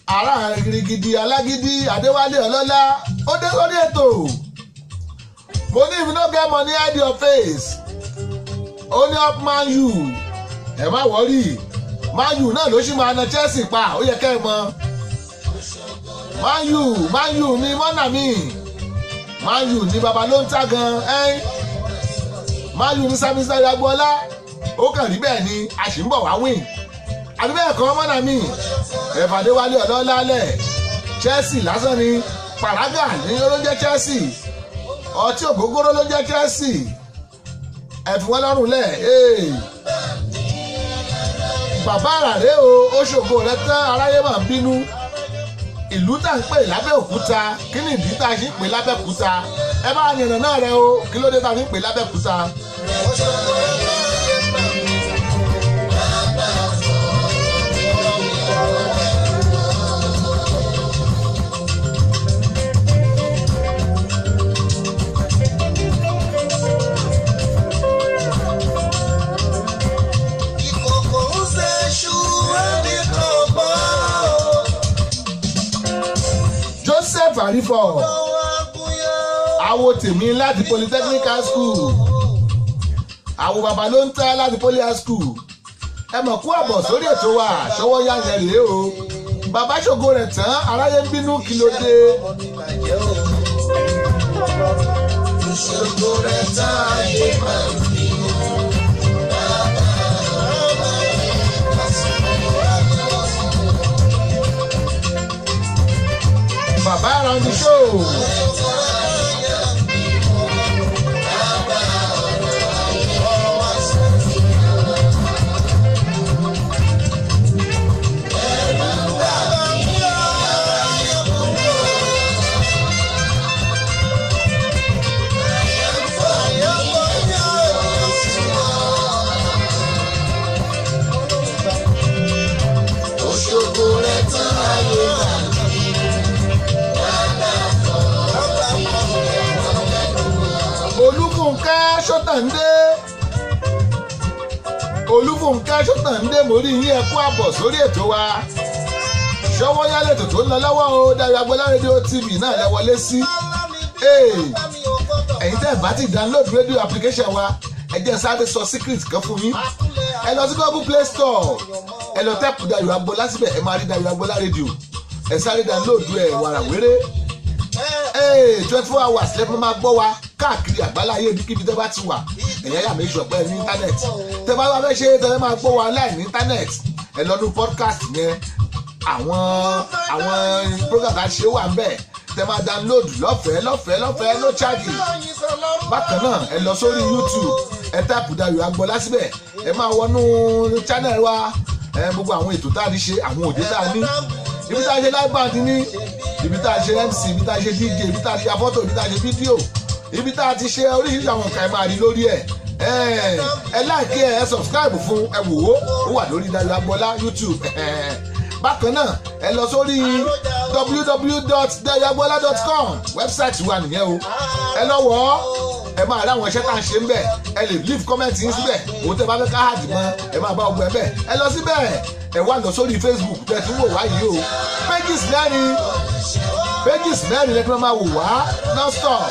ará arigidi, alágídí Adéwálé Ọlọ́lá ó dé sórí ètò. Mo ní, "If you no get money, hide your face." Ó ní, "Up Man U." Ẹ má worry, Man U náà ló sì máa na Chelsea pa. Ó yẹ kẹ́ ẹ mọ̀, Man U, Man U ní mọ́nà mi. Man U ní baba ló ń ta gan ẹ́n. Man U ní Sami Agboola. Ó kàn rí bẹ́ẹ̀ ni, a sì ń bọ̀ wá win, àbí bẹ́ẹ̀ kọ́, mọ́nà mi? Ẹ̀fàdéwálé ọ̀dọ́lálẹ̀, Chelsea lásán ni pàrágà ní ló ń jẹ́ Chelsea, ọtí ògógóró ló ń jẹ́ Chelsea. Ẹ fi wọ́n lọ́rùn lẹ̀. Bàbá àràré o, ó ṣògo rẹ tán, aráyé máa ń bínú. Ìlú tá à ń pè lábẹ́òkúta, kí ni ìdí tá a ṣe ń pè lábẹ́òkúta? Ẹ bá yànnà náà rẹ o. Kí ló dé tá a fi ń pè lábẹ́òkúta? Ìkòkò ń ṣe ṣú ẹnì kan bọ́. Joseph Arifo, Lọ́wọ́ agúnyán. awo tèmi láti Polytechnic High School, àwo bàbá ló ń tẹ́ láti Poly High School, ẹ mọ̀ kú àbọ̀ sórí ètò wa. Ṣọwọ́ yá yẹn rèé o. Bàbá ṣògo rẹ̀ tán, aráyé ń bínú, kí ló dé? Ìṣòro rẹ̀ tá a yé máa ń fi. Bàbá around the show. Òṣogbo rẹ̀ tán ayé máa ń fi. Olúfúnkẹ́ Ṣọ́tàndé, Olúfúnkẹ́ Ṣọ́tàndé, mo rí yín. Ẹ kú àbọ̀ sórí ètò wa. Ṣọwọ́ yálẹ̀ ètò tó ń lọ lọ́wọ́ o. Dayọ̀ Agboola Rédíò TV náà lẹ wọlé sí. Ẹ̀yin tẹ́ ẹ̀ bá ti download radio application wa, ẹ jẹ́ sáré sọ secret kan fún yín. Ẹ lọ sí Google Play Store, ẹ lọ type Dayọ̀ Agboola síbẹ̀, ẹ máa rí Dayọ̀ Agboola Radio. Ẹ sáré download ẹ wàràwéré. 24 hours lẹ́fún máa gbọ́ wa káàkiri àgbáláyé, ibikíbi tẹ́ bá ti wà. Ẹ̀yẹ́ yà méjì ọ̀pẹ́ ní internet. Tẹ́ bá wá fẹ́ ṣe tẹ́ máa gbọ́ wa láì ní internet, ẹ lọ ní podcast yẹn. Àwọn program tá a ṣe wà ń bẹ̀ tẹ́ máa download lọ́fẹ̀ẹ́ lọ́fẹ̀ẹ́ lọ́fẹ̀ẹ́, no charge. Bákan náà, ẹ lọ sórí YouTube, ẹ type Dayọ̀ Agboola síbẹ̀, ẹ máa wọnú channel wa. Ẹ gbogbo àwọn ètò tá a ní ṣe, àwọn òde tá a ní, ibi tá a ṣe live band ní, ibi tá a ṣe MC, ibi tá a ṣe DJ, ibi tá a ṣe afọ́tò, ibi tá a ṣe fídíò, ibi tá a ti ṣe oríṣiríṣi àwọn nǹkan, ẹ máa rí lórí ẹ. Ẹ like, ẹ subscribe fún ẹ, wò ó. Ó wà lórí Dayọ̀ Agboola YouTube. Bákan náà, ẹ lọ sórí www.dayoagboola.com, website wa nìyẹn o. Ẹ lọ wọ̀ ọ́, ẹ máa rí àwọn iṣẹ́ tá à ń ṣe ń bẹ̀. Ẹ lè leave comment yín síbẹ̀. Òun tẹ́ bá fẹ́ ká add mọ́, ẹ máa bá ọgbẹ́ bẹ̀. Ẹ lọ síbẹ̀. Ẹ wá lọ sórí Facebook tẹ́ tún wò wá yìí o. Pages mẹ́rin lẹ́tọ́ máa wò wá non stop.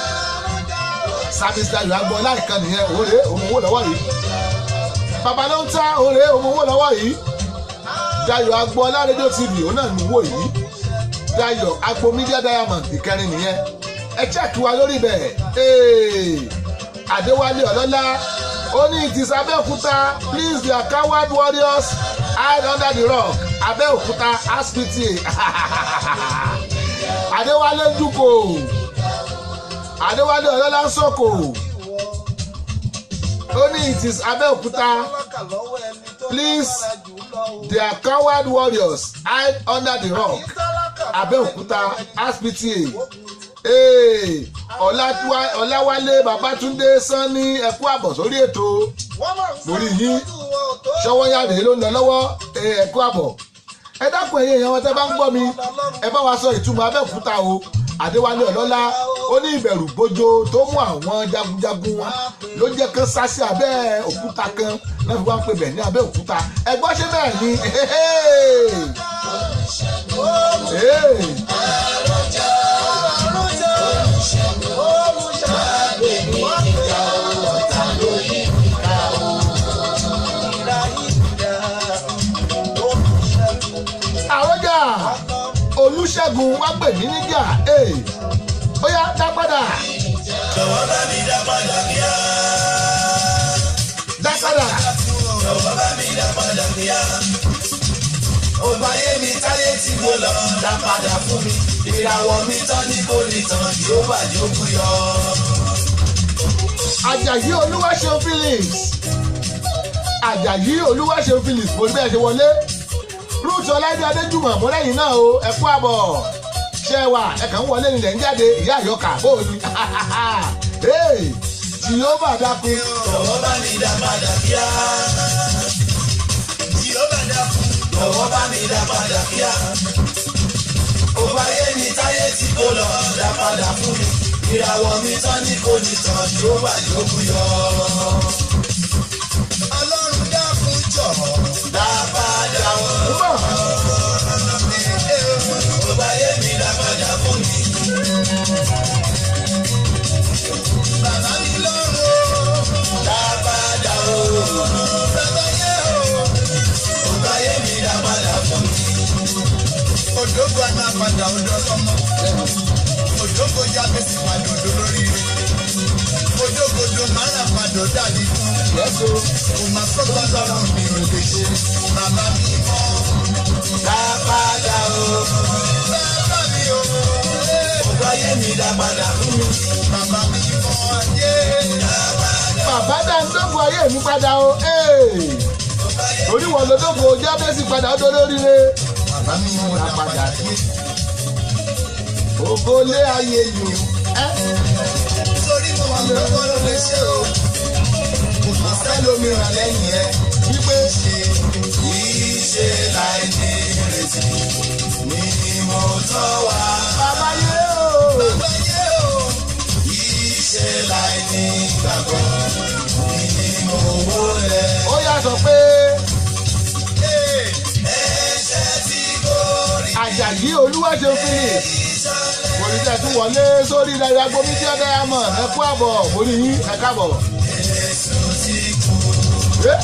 Service Dayọ̀ Agboola ìkànnì yẹn, òun rèé, òun wò lọ́wọ́ yìí. Bàbá ló ń ta òré òun owó lọ́wọ́ yìí. Dayọ̀ Agboola Radio TV, òun náà ní wò yìí. Dayọ̀ Agbo Media Diamond, ìkẹrin nìyẹn. Ẹ check wa lórí ibẹ̀. Adéwálé Ọlọ́lá ó ní, "It is Abẹ́òkúta. Please, their coward warriors hide under the rock. Abẹ́òkúta hospital." Adéwálé dúkò, Adéwálé Ọlọ́lá ń sọ̀kò. Ó ní, "It is Abẹ́òkúta. Please, their coward warriors hide under the rock. Abẹ́òkúta hospital." Hey, Ọláwálé Babátúndé Sanni, ẹ kú àbọ̀ sórí ètò. Lórí yín ṣọwọ́nyáde ló ń lọ lọ́wọ́. Ẹ kú àbọ̀. Ẹ dákun, ẹ̀yin èèyàn wọn tẹ́ bá ń gbọ́ mi, ẹ bá wa sọ ìtumọ̀ Abẹ́òkúta o. Adéwálé Ọlọ́lá ó ní ìbẹ̀rù bójó tó mú àwọn jagunjagun wọn ló jẹ́ kán sá sí abẹ́ òkúta kan náà, fi wá ń pè bẹ̀ ní Abẹ́òkúta. Ẹ gbọ́, ṣé bẹ́ẹ̀ ni? Hey. Àrọ́jà Olùṣègùn wá pè mí níjà. Ó yá, dá padà. Jọ̀wọ́ bá mi dá padà kíá. Dá padà. Jọ̀wọ́ bá mi dá padà kíá. Ọba ayé mi táyé tí mo lọ, dá padà fún mi. Ìràwọ̀ mi tán ní kò ní tàn, yóò bàjẹ́ ó kú yọ. Àjàyí Olúwaṣeun Phillips, Àjàyí Olúwaṣeun Phillips, mo ní bẹ́ẹ̀ ṣe wọlé. Ruth Ọláìdé Adéjùmọ̀, mo lẹ́yìn náà o. Ẹ kú àbọ̀. Ṣé wà? Ẹ kàn ń wọlé nílẹ̀ ń jáde. Ìyá àyọkà, bó o ní? Jìhóbà dákun. Jọ̀wọ́ bá mi dá padà kíá. Jèhófà dákun. Jọ̀wọ́ bá mi dá padà kíá. Ọba ayé mi táyé tí kò lọ, dá padà fún mi. Ìràwọ̀ mi tán ní kò ní tàn, yóò bàjẹ́ ó kú yọ. Ọlọ́run dákun jọ̀ọ́. Dá padà o. Ń bọ̀. Ọba ayé mi dá padà fún mi. Bàbá mi lọ́run o. Dá padà o. Bàbá yẹ o. Ọba ayé mi dá padà fún mi. Òdògbò àná padà odò ọlọ́mọ. Òdògbò jábẹ́sì padà odò lórí rẹ̀. Òdògbòdò mara padà dàbí fún. Yẹ́sọ. Kò máa sọ́gbà lọ́rùn mi ò lè ṣe. Bàbá mi mọ́. Dá padà o. Bàbá mi o. Ọba ayé mi dá padà fún mi. Bàbá mi mọ́ ayé. Bàbá dá ń dógò ayé mi padà o. Torí wọn ló dógò jábẹ́sì padà ó dolóríire. Bàbá mi mọ́ dá padà ayé. Ògo lé ayé mi o. Torí mo wà lọ́wọ́ ló lè ṣe o. Kò tó sẹ́lómìíràn lẹ́yìn ẹ. Wípé Ṣe Ìṣe láì ní ìrètí ni mo tọ́ wa. Bàbá yé o. Bàbá yé o. Ìṣe láì ní ìgbàgbọ́ ni mo wọlé. Ó yà sọ pé Ee. Ẹ̀ṣẹ̀ tí kò rí Àjàyí Olúwaṣeun Phillips, mo ní tẹ́ tún wọlé sórí ilẹ̀ Agbo Media Diamond. Ẹ kú àbọ̀, mo ní yín, ẹ káàbọ̀. Jésù ti kú. Eh?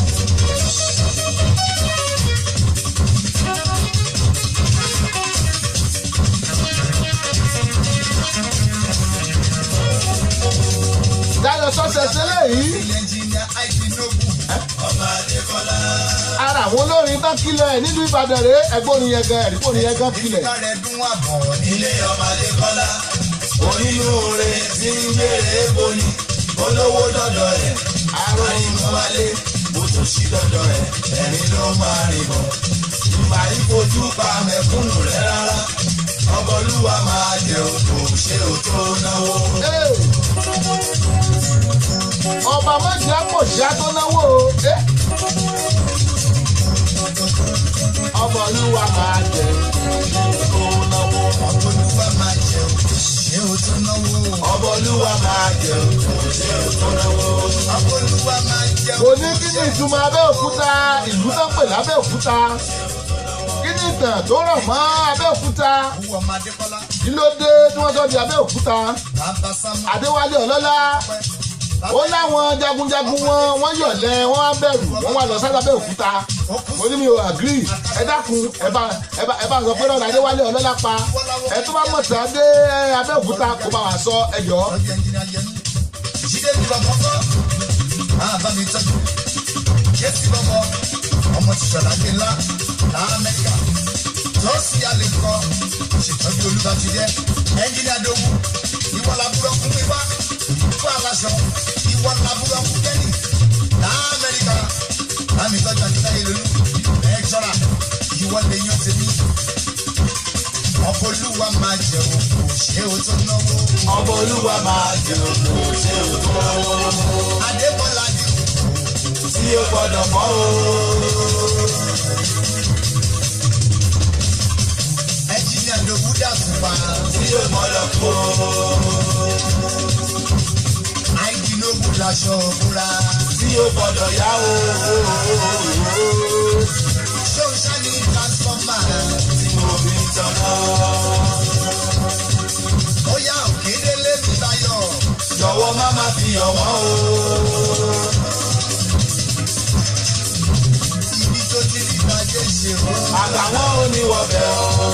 Dayọ̀ Success eléyìí. Ẹnjìnìà IT Noble. Ọba Adékọ́lá. Ara àwọn olórin tán kílẹ̀ nílùú Ìbàdàn rèé. Ẹgbọ́n yẹn gan, ẹ̀rí yẹn gan kílẹ̀. Ìgbà rẹ̀ dún àbọ̀ ní. Ilé ọba Adékọ́lá. Onínúure tí ń gbére boni. Olówó dọ̀dọ̀ rẹ̀. Arìnrìn wálé. Bó tún sí dọ̀dọ̀ rẹ̀. Ẹ̀rín ló máa rìn bọ̀. Ìmà ìfojú pa mẹ̀kúnnù rẹ̀ rárá. Ọbọ̀lúwa máa jẹ òtò ṣé o tó náwó. Hey! Ọba mọ̀já pọ̀ ṣá tó náwó o. Eh! Ọba olúwa máa jẹ Tó náwó. Ọbọ̀lúwa máa jẹun. Ṣé o tún náwó? Ọbọ̀lúwa máa jẹ òtò ṣé o tó náwó. Ọbọ̀lúwa máa jẹun. Kò ní kí ni ìtumọ̀ Abẹ́òkúta, ìlú tó ń pè lábẹ́òkúta? Kí ni ìtàn tó rọ̀ mọ́ Abẹ́òkúta? Owó ọmọ Adékọ́lá. Kí ló dé tí wọ́n sọ di Abẹ́òkúta? Bàbá Sámú. Adéwálé Ọlọ́lá. Ó láwọn jagunjagun wọn, wọ́n yọ̀lẹ̀, wọ́n á bẹ̀rù, wọ́n wá lọ sábẹ́ òkúta. Mo ní mi ò agree. Ẹ dákun, ẹ bá sọ pé lọ́nà Adéwálé Ọlọ́lá pa. Ẹ tó bá mọ̀ tán dé Abẹ́òkúta, kó bá wa sọ, ẹ jọ̀ọ́. Tọ́jú ẹnjìnìá Yẹmí. Jídé mi bọ̀bọ̀ kọ́. Máa bá mi tọ́jú. Jésì bọ̀bọ̀. Ọmọ ti ṣọ̀lá gbé ńlá l'Amẹ́ríkà. Tọ́sí alẹ́ kọ́. Ṣètọ́jú olúbàtújẹ́. Ẹnjìnìá Dòwú. Ìwọ làbúrò fún mi wá. Fún aláṣọ. Ìwọ làbúrò fún Kẹ́nì. L'Amẹ́ríkà. Bá mi tọ́jú àtìlẹ́yìn lólu. Ẹ ṣọ́ra. Ìwọ lè yan tèmi. Ọkọ̀ olúwa máa jẹ òkú ṣé o tó náwó. Ọmọ olúwa máa jẹ òkú ṣé o tó náwó. Adébọ́lá ní Tí o gbọ́dọ̀ fọ́ o. Ẹnjìnìá Dòwú dàtúpa. Tí o gbọ́dọ̀ kó o. Àìdínlógún laṣọ òbúra. Tí o gbọ́dọ̀ yá o. Ṣóun ṣá ní transformer. Tí mo fi ń tanná. Ó yá, Òkèdélé mi báyọ̀. Jọ̀wọ́ má má fi hàn wọ́n o. Ibi tó ti rí ìbàjẹ́ ṣe o. Àtàwọn oníwọ̀bẹ̀ o.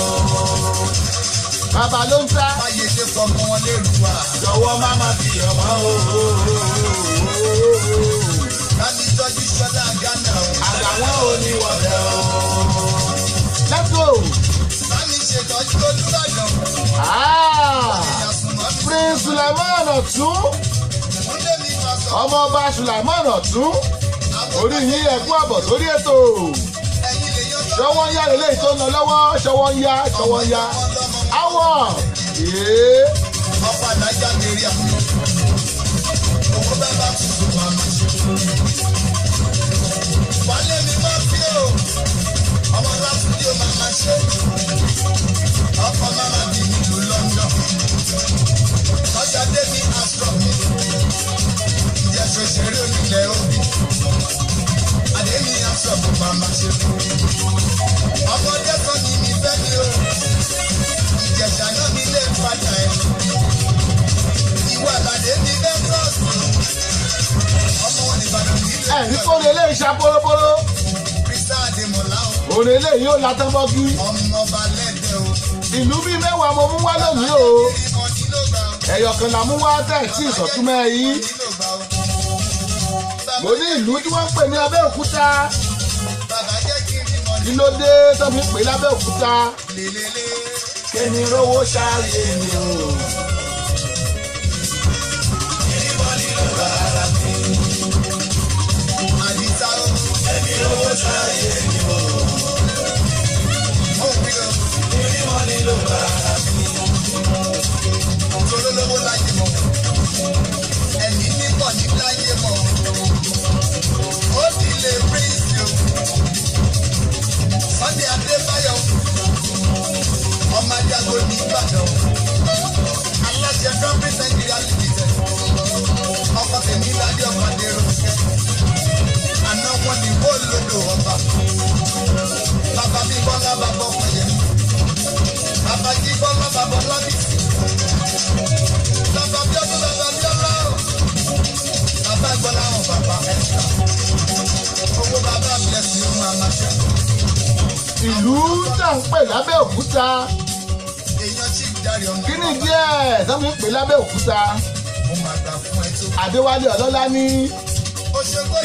Bàbá ló ń ta. Máyédè fọmọ wọn lérú wa. Jọ̀wọ́ má má fi hàn wọ́n o. Bámi tọ́jú Ṣọlá Ghana o. Àtàwọn oníwọ̀bẹ̀ o. Let's go. Bámi ṣètọ́jú Olúbàdàn. Ah, Ìyàsùnmọ́ mi. Prince Sulaiman Ọ̀tún, Múndé mi máa sọ. ọmọọba Sulaiman Ọ̀tún, orí yín, ẹ kú àbọ̀ sórí ètò. Ẹ̀yin lè yan tọ́. Ṣọwọ́ ń yá lélẹ́yìí tó ń lọ lọ́wọ́, ṣọwọ́ ń yá, ṣọwọ́ ń yá. Awọ yéé. Ọkọ̀ àdájá mi rí àwọn. Owó bàbá tuntun máa ma ṣe. Wálé mi máa fi o. Ọmọ Látúndé ó máa ma ṣe. Ọkọ̀ máma bì nílùú London. Ọjà Débi Astro mi. Ìjẹ̀ṣẹ̀ òṣèré onílẹ̀ òbí. Àdémi Astro mo máa ma ṣe. Ọmọdé kan ní mi fẹ́ mi o. Ìjẹ̀ṣà náà mi lè padà ẹ̀. Ìwà àlàdé mi bẹ́ẹ̀ trọ́ọ̀sì. Ọmọ wọn Ìbàdàn nílùú. Ẹ̀rí kó lè léyìí ṣá pólópóló. Krista Adémọ̀lá o. Òun eléyìí ó latán bọ́gí. Ọmọọba lẹ́dẹ̀ o. Ìlú bíi 10 mo mú wá lónìí o. Ìmọ̀ nílò gbà o. Ẹ̀yọ̀ kan là mú wá tẹ̀ tí ìsọ̀túnmẹ́ yìí. Nílò gbà o. Mo ní ìlú tí wọ́n ń pè ní Abẹ́òkúta. Bàbá jẹ́ kí n rí mọ̀ Kí ló dé tó fi ń pè lábẹ́òkúta? Lélele. Kémi rówó ṣáàyè mi o. Ìrìbọn nílò bàrà mi. Àdìsá o. Kémi rówó ṣáàyè mi o. Mo wí o. Ìrìbọn nílò bàrà mi. Tolólówó láyé mọ̀. Ẹ̀mí mímọ̀ ní láyé mọ̀. Ó ti lè prince o. Sunday Adébáyọ̀. Ọmọ Ajago ní Ìbàdàn. Aláṣẹ Company Nigeria Limited. Ọkọ̀ tèmi ládé ọkọ̀ Adéròkè. Àná wọn ni wọ́n lòdò ọba. Bàbá mi Bọ́lá, bàbá Ọ̀pẹ̀yẹ. Bàbá jí Bọ́lá, bàbá Ọlábìsí. Bàbá Bíọ́dún, bàbá Bíọ́lá o. Bàbá Gbọ́lá wọn, bàbá Ẹ̀ka. Owó bàbá Blessing ó máa ma ṣe. Ìlú tá ń pè lábẹ́òkúta. Èèyàn chief Dárí ọmọ. Kí ni díẹ̀ tó fi ń pè lábẹ́òkúta? Mo máa gbà fún ẹ tó. Adéwálé Ọlọ́lá ní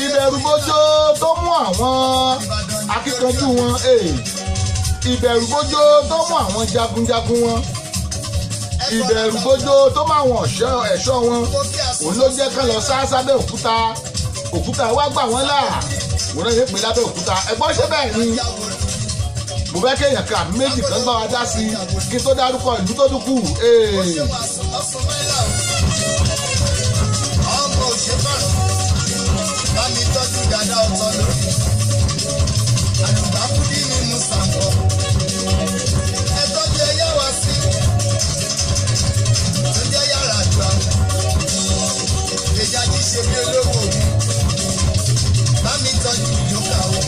ìbẹ̀rùbojo tó mú àwọn akíkanjú wọn, ìbẹ̀rùbojo tó mú àwọn jagunjagun wọn, ìbẹ̀rùbojo tó mú àwọn ẹ̀ṣọ́ wọn, òun ló jẹ́ kán lọ sá sábẹ́ òkúta. Òkúta wá gbà wọ́n là, òun náà yẹ pé lábẹ́ òkúta. Ẹ̀gbọ́n, ṣé bẹ́ẹ̀ ni? Mo fẹ́ kéèyàn kan àbí méjì kan bá wa dá sí i kí n tó dárúkọ ìlú tó dúkù. Ọmọ òṣèpàrọ̀ bá mi tọ́jú dáadáa ọ̀tọ̀ lórí àlùbákúdí ní musàǹkọ. Ẹ tọ́jú ẹyá wa sí tó jẹ́ yàrá àgbà èyí ají ṣe bí olówó mi. Bá mi tọ́jú ìjókà o,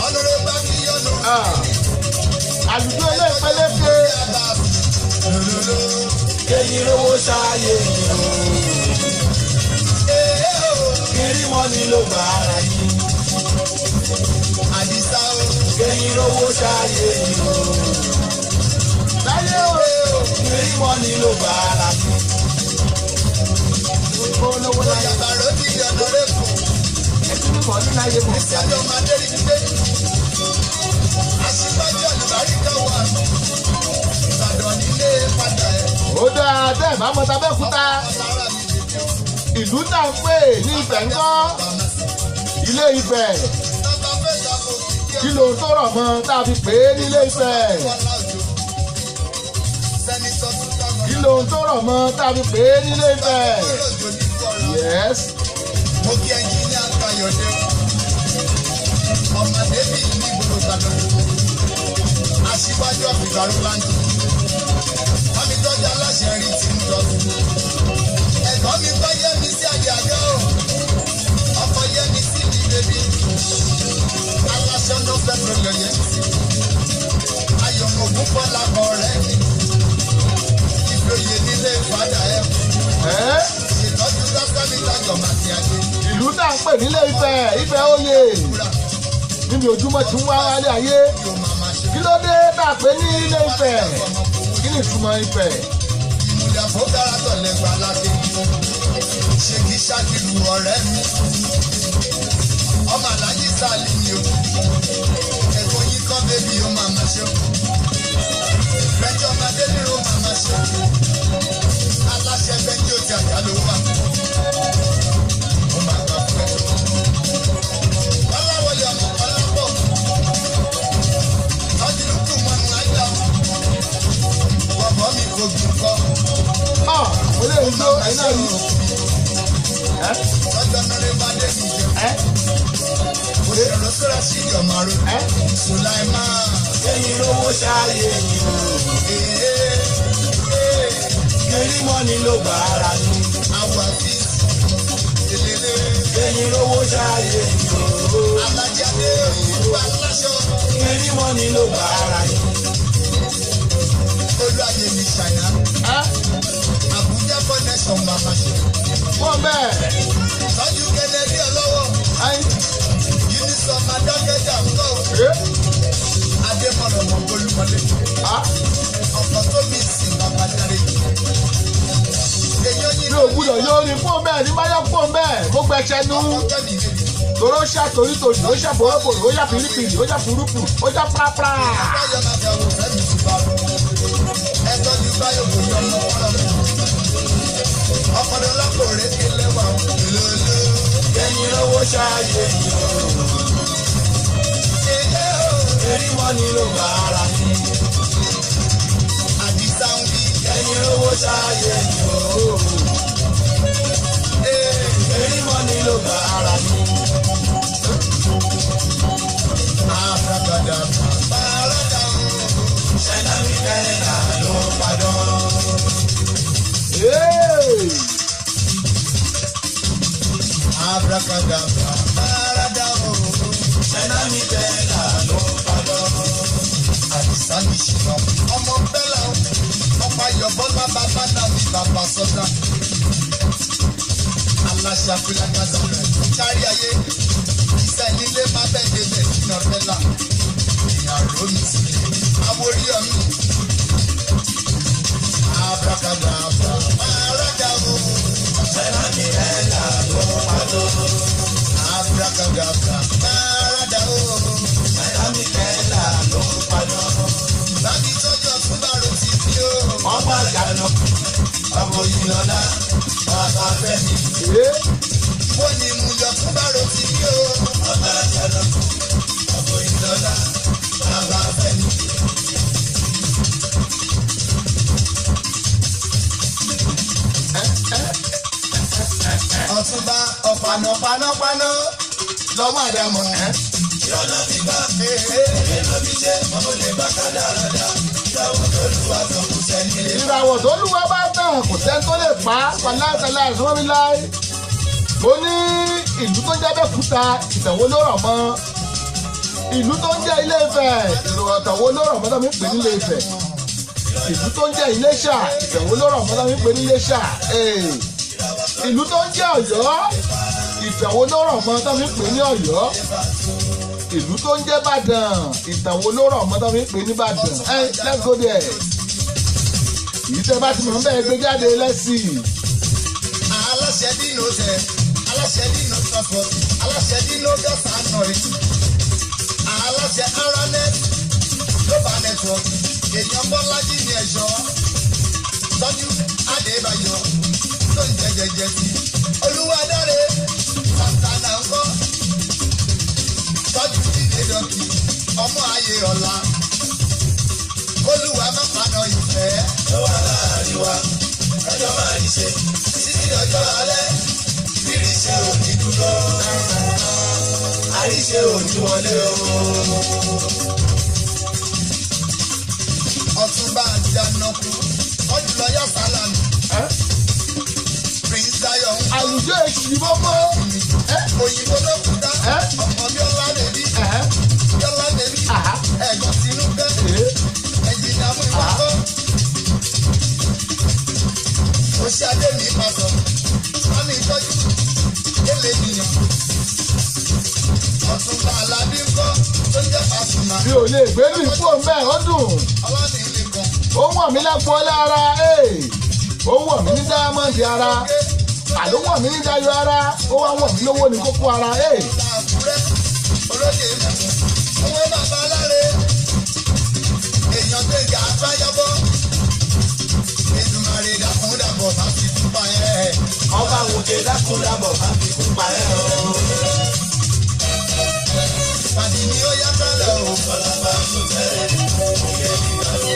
ọlọ́rẹ́ bá mi yọ̀nù. Àlùjọ elépeléke. Lòlòlò. Kéyìn rówó ṣáàyè mi o. Mọ́ni ló bá ara yín. Àdìsá o. Kẹ́yìn rówó ṣáyé yìí o. Láyé o. Kẹ́rí mọ́ni ló bá ara yín. Olówó láyé. Ìjàmbá ti di ọ̀nà rẹ̀kùn. Ẹtí mímọ́ ní láyé mọ̀. Ìṣẹ́jọ́ máa dé ní gbé. Aṣíwájú àlùbáríkà wà. Ìbàdàn nílé padà ẹ̀. Ó dáa tẹ́ ẹ̀ bá mọ tAbẹ́òkúta. Ọlára mi lè dé o. Ìlú náà ń pè ní Ifẹ̀ ńkọ́. Ilé Ifẹ̀. Bàbá fẹ́ sàbò kìkì Kí ló tó rọ̀ mọ́ tá a fi pè é nílé Ifẹ̀? Ọlá òjò. Sẹ́nitọ́ tún dáná. Kí ló tó rọ̀ mọ́ tá a fi pè é nílé Ifẹ̀? Òjò ní kọ́ra. Yes. Mo kí ẹnjíníà Káyọ̀dé. Ọmọ David ní gbogbo Ìbàdàn. Aṣíwájú ọ̀fìgbàrú láńkì. Bámi tọ́jú aláṣẹ rí ti ń lọ. Ẹ̀gbọ́n mi bá yẹ́ mi sí àdé àgọ́ o. Ọkọ yẹ́ mi sí ní bèbí. Aláṣẹ ló fẹ́ tó lọ yẹ sí. Ayọ̀mọ̀gún bọ́lá ọ̀rẹ́ mi. Ìfòyè nílé ìfádà ẹ̀. Ẹ́ Ìtọ́jú dọ́kítà mi tájọ̀ màtí adé. ìlú tá à ń pè nílé Ifẹ̀, Ifẹ̀ oyè. Níbi ojúmọ́ ti ń wá wálé ayé. Yóò máa máa ṣe. Kí ló dé tá a pè ní ilé Ifẹ̀? Kí ni ìtumọ̀ Ifẹ̀? Ìmùlẹ̀ fọ́gára tọ̀lẹ̀ gba láti. Ṣé kí Ṣákìlù ọ̀rẹ́ mi? Ọmọ Àlájì Sálí ni o. Ẹ̀kọ́ yín kọ́ bébí ó máa máa ṣe o. Bẹ́jọ́ ọmọdé nírò máa máa ṣe o. Aláṣẹ bẹ́ńkì ó ti àjà ló wà. Ó máa gbà fún ẹ. Ọláwọlé ọmọ Ọlápọ̀. Tọ́jú lùkù mọ́nu àìdá. Bọ̀bọ̀ mi kò gbìn kọ́. Ọ̀ mo lè ń lo ẹ̀yin náà rí. Ẹ́ Lọ́jọ́ náà bá dé ní ìjẹun. ẹ́ Òṣèré sọ́ra sí ìyọ̀mọ̀ rẹ̀. ẹ́ Sùláìmán. Kẹ́yìn rówó ṣáyé yìí o. Ee, Kẹ́rí mọ́ni ló bá ara yín. àwọn àfíìsì. Elele. Kẹ́yìn rówó ṣáyé yìí o. Alájáde òyìnbó aláṣọ. Kẹ́rí mọ́ni ló bá ara yín. Olúwayé mi ṣàyà. ẹ́ Àbújá connection màmá ṣe. wọ́n bẹ́ẹ̀. Tọ́jú Kennedy ọlọ́wọ́. Ẹ́ Unisọ̀m Adákẹ́jà ń kọ́. ẹ́ Adémọ̀nà mọ̀ Olúmọdé. á Ọkọ̀ tó mi sìn bàbá dáre. Èyàn yín mi ò gbúdọ̀ yóò rí fún bẹ́ẹ̀ ní báyọ̀ fún bẹ́ẹ̀ mo gbẹ̀ṣẹ̀ nu. Ọkọ̀ kẹ́mi lè Tòró ṣá torítorí, ó ṣá bòróbòrò, ó ṣá pìrìpìrì, ó ṣá pùrùpù, ó ṣá prapra. Báyọ̀ máa fi àwọn òfẹ́ mi ti bá lọ. Ẹ tọ́jú Báyọ̀ kò yọ ọmọ ọlọ́ mi. Ọkọ̀dọ̀ lápò rékè lẹ́wà lóló. Kẹ́yìn rówó ṣáyé yìí o. Ilé o, Kẹ́rí mọ́ni ló bá ara yín. Àdìsá ń wí. Kẹ́yìn rówó ṣáyé yìí o. Ee, Kẹ́rí mọ́ni ló bá ara yín. Abracadabra, bàràdà o. Ṣẹ́nà mi kẹ́lá ló padàn. Ee! Abracadabra, bàràdà o. Ṣẹ́nà mi kẹ́lá ló padàn. Àdìsá ní ṣìnà. Ọmọ Bẹ́lá o. Ọ̀pá Yọ̀bọ́lá bàbá náà mi bàbá sọ́dá. Aláṣẹ Afúlágàzà rẹ̀ kárí ayé. Iṣẹ́ nílé má bẹ́ẹ̀ débẹ̀ ṣìnà Bẹ́lá. Ìyàrá mi sì lè. Àwòrí ọ̀mí. Abracadabra, bàràdà o. Ṣẹ́nà mi kẹ́lá ló padàn. Abracadabra, bàràdà o. Ṣẹ́nà mi kẹ́lá ló padàn. Bábí tọ́jú ọ̀tún bá ro ti fi o. Ọba àjànà ọmọ Òyìnlọ́lá bàbá Fẹ́mi. Ee! Wọ́n ní mú yọ tún bá ro ti fi o. Ọba àjànà ọmọ Òyìnlọ́lá bàbá Fẹ́mi. Ọ̀túnba ọ̀pànà panápaná lọ́mọ àdàmọ̀. Ìrọ̀lọ́ fi gbá èrè lọ fi ṣe ọmọ lè bá kádàrá dá. Ìyàwó tó lù wá tán kò sẹ́ni lè. Ìràwọ̀ tó lúwa bá tàn kò sẹ́ni tó lè pa á pàláìtàlá ìsúnmọ́ mi láì. Mo ní ìlú tó ń jẹ́ Abẹ́òkúta ìtàn wo ló rọ̀ mọ́. Ìlú tó ń jẹ́ Ilé Ifẹ̀ ìtàn wo ló rọ̀ mọ́ tó fi ń pè ní Ilé Ifẹ̀. Ìlú tó ń jẹ́ Iléṣà ìtàn wo ló rọ̀ mọ́ tó fi ń pè ní Iléṣà. Ee. Ìlú tó ń jẹ́ Ọ̀yọ́ Ìtàn wo ló rọ̀ mọ́ tó fi ń pè ní Ọ̀yọ́? Ìlú tó ń jẹ́ Ìbàdàn, ìtàn wo ló rọ̀ mọ́ tó fi ń pè ní Ìbàdàn? Ẹ let's go there. Èyí tẹ́ bá ti mọ̀ ń bẹ́ẹ̀ gbé jáde lẹ́sìn. Aláṣẹ Dino tẹ, aláṣẹ Dino Transport, aláṣẹ Dino Gas and Oil, aláṣẹ Aranet Global Network, èèyàn Bọ́lájí ní ẹ̀ṣọ́, tọ́jú Adébáyọ̀ tó ń jẹjẹjẹ sí Olúwadáre Santana ńkọ́, tọ́jú Jíde Dọ́kì ọmọ ayé ọ̀la, Olúwa má paná ìfẹ́ Tó wà láàrin wa, kájọ máa rí ṣe títí ọjọ́ alẹ́. Rírí ṣe ò ní dúró, àríṣe ò ní wọlé o. Ọ̀túnba Àjànàkú ọjùlọ Sálàmì Prince Dayo ń Àlùjọ èsì mọ́mọ́. Òyìnbó lókùtà, ọkọ Bíọ́lá bèbí, Bíọ́lá bèbí, ẹ̀gbọ́n Tinúkẹ́, ẹ̀jìnà mú ìwákọ́ oṣù Adémi pàtó àmì ìtọ́jú délé nìyàn. Ọ̀túnba Alábí ńkọ́ tó ń jẹ́ Pasuma. Mi ò lè gbé ní ìfún bẹ́ẹ̀, ó dùn. Ọlọ́ni nìkan. Ó wọ̀n mí lápò lára, ó wọ̀n mí ní diamond ara, àló wọ̀n mí ní dayo ara, ó wá wọ̀n mí lówó ní kókó ara. Àkúrẹ́ olóde mẹ́kún owó bàbá aláre, èèyàn gbẹ̀ngà afáyábọ́, Èdùmàrè dàkúndàbọ̀ má fi kú pa ẹ́. Ọba òkè dákúndàbọ̀ má fi kú pa ẹ́ o. Pàdé ni ó yá kálẹ̀ o. Bọ́lá bá tún tẹ́lẹ̀ òkè ìgbàlú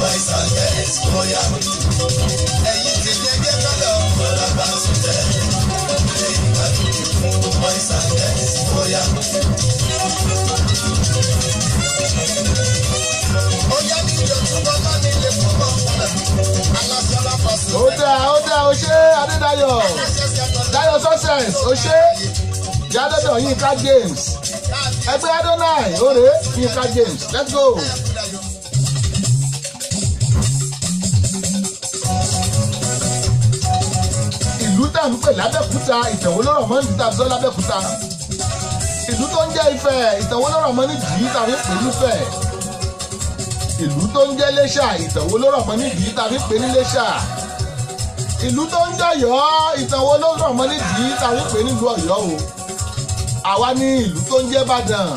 voice and get bóyá. Ẹ̀yin ti jẹ́jẹ́ kálẹ̀ o. Bọ́lá bá tún tẹ́lẹ̀ òkè ìgbàlú voice and get bóyá. Ó yá ní ìjọ túbọ̀ má mi lè pọ̀ mọ́ ọ̀pọ̀lọ̀ aláṣọ lápasọ̀. Ó dáa, ó dáa, ó ṣe Adédayọ̀ Dayo Success, ó ṣe Jádọ́dọ̀ Yínká James, ẹgbẹ́ Adonai òré Yínká James, let's go. Ìlú tá à ń pè lábẹ́kúta, ìtàn wo ló rọ̀ mọ́ nídìí tàbí sọ lábẹ́kúta? Ìlú tó ń jẹ́ Ifẹ̀, ìtàn wo ló rọ̀ mọ́ nídìí tàbí pè nífẹ̀? Ìlú tó ń jẹ́ Iléṣà, ìtàn wo ló rọ̀ mọ́ nídìí tàbí pè ní Iléṣà? Ìlú tó ń jọ̀yọ́, ìtàn wo ló rọ̀ mọ́ nídìí tàbí pè nílùú Ọ̀yọ́ o? Àwa ní ìlú tó ń jẹ́ Ìbàdàn,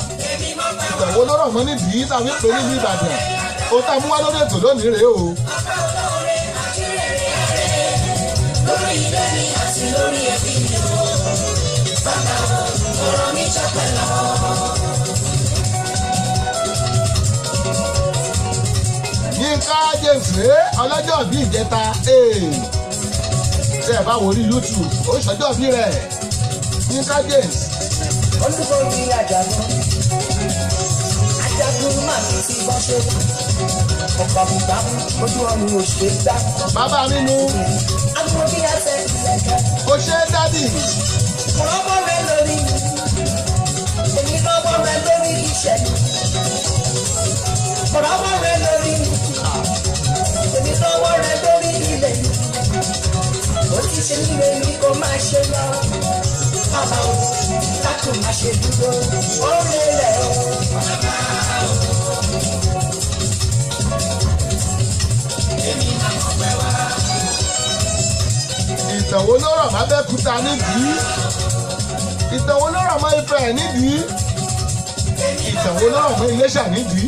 ìtàn wo ló rọ̀ mọ́ nídìí tàbí pè nílùú Ìbàdàn? Ó tá a mú wá lórí ètò lónìí rèé o. Lórí ilé mi àti lórí ẹbí mi o, bàbá ọ̀rọ̀ mi jọpẹ́ lọ. Yínká James rèé, ọlọ́jọ́ bí ìjẹta, tẹ́ ẹ bá wo orí YouTube, ó ṣọjọ́ bí rẹ̀, Yínká James. Olúborí ajagun, ajagun máa fi ti bọ́ ṣe, ọ̀pọ̀ bùbá ojú ọ̀run ò ṣe gbá. Bàbá mi nu. Agbó bí àtẹ ìlẹ̀kẹ̀. Ó ṣe é dádì. Mo rọ́bọ̀ rẹ lórí mi, èmi lọ́wọ́ rẹ lórí iṣẹ́ mi. Mo rọ́bọ̀ rẹ lórí mi, èmi lọ́wọ́ rẹ lórí ilẹ̀ mi. Ó ti ṣe nílé mi kó máa ṣe lọ. Bàbá o, dákun má ṣe dúró, ó rẹ̀ o. Bàbá o. Èmi máa mọ̀ pẹ́ wá. Ìtàn wo ló rọ̀ mọ́ Abẹ́òkúta nídìí? Ìtàn wo ló rọ̀ mọ́ Ifẹ̀ nídìí? Ìtàn wo ló rọ̀ mọ́ Iléṣà nídìí?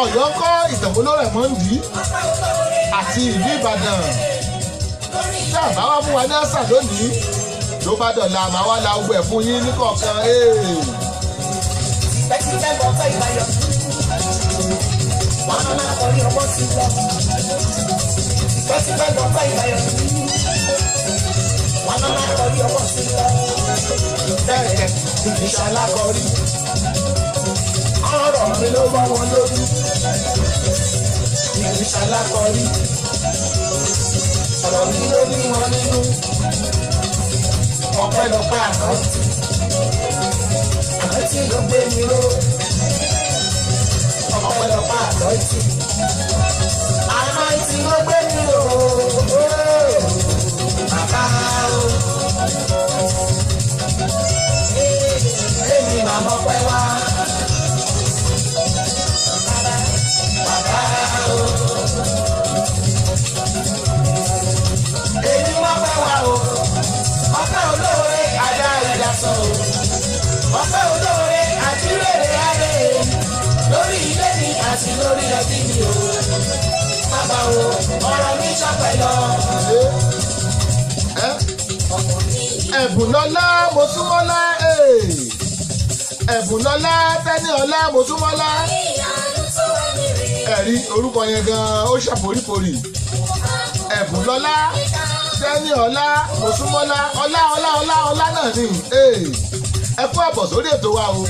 Ọ̀yọ́ ńkọ́, ìtàn wo ló rọ̀ mọ́ nídìí? Àti ìlú Ìbàdàn. Tí àbá wá fún wa ní àṣà lónìí, ló bá dọ̀la màá wá la ogun ẹ̀ fún yín ní kọ̀ọ̀kan. Tipẹ́tipẹ́ lọ́tọ̀ ìbáyọ̀. Wọ́n máa kọrí ọmọ sí lọ. Tipẹ́tipẹ́ lọ́tọ̀ ìbáyọ̀. Wọ́n máa kọrí ọmọ sí lọ. Bẹ́ẹ̀ kì í ṣalákọ̀rí. Ọ̀rọ̀ mi ló bọ́ wọn lójú. Kì í ṣalákọ̀rí. Ọ̀rọ̀ mi ló ní wọn nínú. Ọpẹ́lọpẹ́ àná. Àná tí ló gbé mi ró. Ọpẹ́lọpẹ́ àná tì. Àná tí ló gbé mi ró. Bàbá o. lórí ẹbí mi o. Bàbá o, ọ̀rọ̀ mi jọpẹ́ lọ. Ẹ ẹ̀bùn lọ́lá Mosúnmọ́lá, ẹ̀bùn lọ́lá tẹ́ni ọlá Mosúnmọ́lá. Ẹ̀rí orúkọ yẹn gan-an ó ṣàforíforì. Ẹ̀bùn lọ́lá tẹ́ni ọlá Mosúnmọ́lá, ọlá ọlá ọlá ọlá náà ni. Ẹ kú àbọ̀ sórí ètò wa o.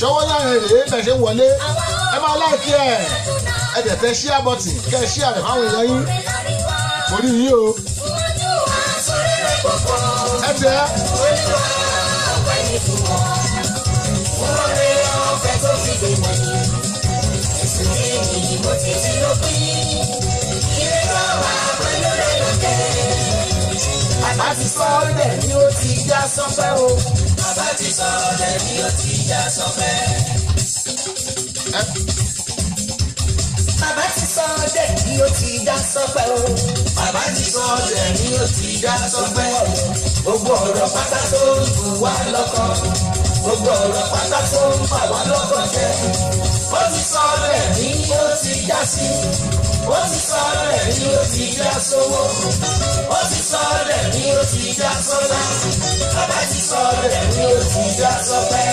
Ṣọwọ́ náà rèé bẹ̀ ṣe ń wọlé. Ẹ máa like ẹ̀, ẹ dẹ̀ tẹ share button, kẹ́ ẹ share rẹ̀ fáwọn èèyàn yín. Orí yín o, ẹ tẹ. Olúwa, ọpẹ́ ní fún ọ. Fún oore ọ̀fẹ́ tó fi gbé mọ́ ni. Èsì èmi mo ti ti lópin. Ire tó wà pẹ̀lú rẹ̀ lókè. Bàbá ti sọ ọ́ dẹ̀ ni ó ti já sọ́pẹ́ o. Bàbá ti sọ ọ́ dẹ̀ ni ó ti já sọ́pẹ́. Bàbá ti sọ ọ́ dẹ̀ ni ó ti já sọ́pẹ́ o. Bàbá ti sọ ọ́ ní ó ti já sọpẹ́. Gbogbo ọ̀rọ̀ pátá tó ń bù wá lọ́kàn. Gbogbo ọ̀rọ̀ pátá tó ń bà wá lọ́kàn jẹ́. Ó ti sọ ọ́ ní ó ti já sí. Ó ti sọ ọ́ ní ó ti já sówó. Ó ti sọ ọ́ ní ó ti já sọ́lá. Bàbá ti sọ ọ́ ní ó ti já sọpẹ́.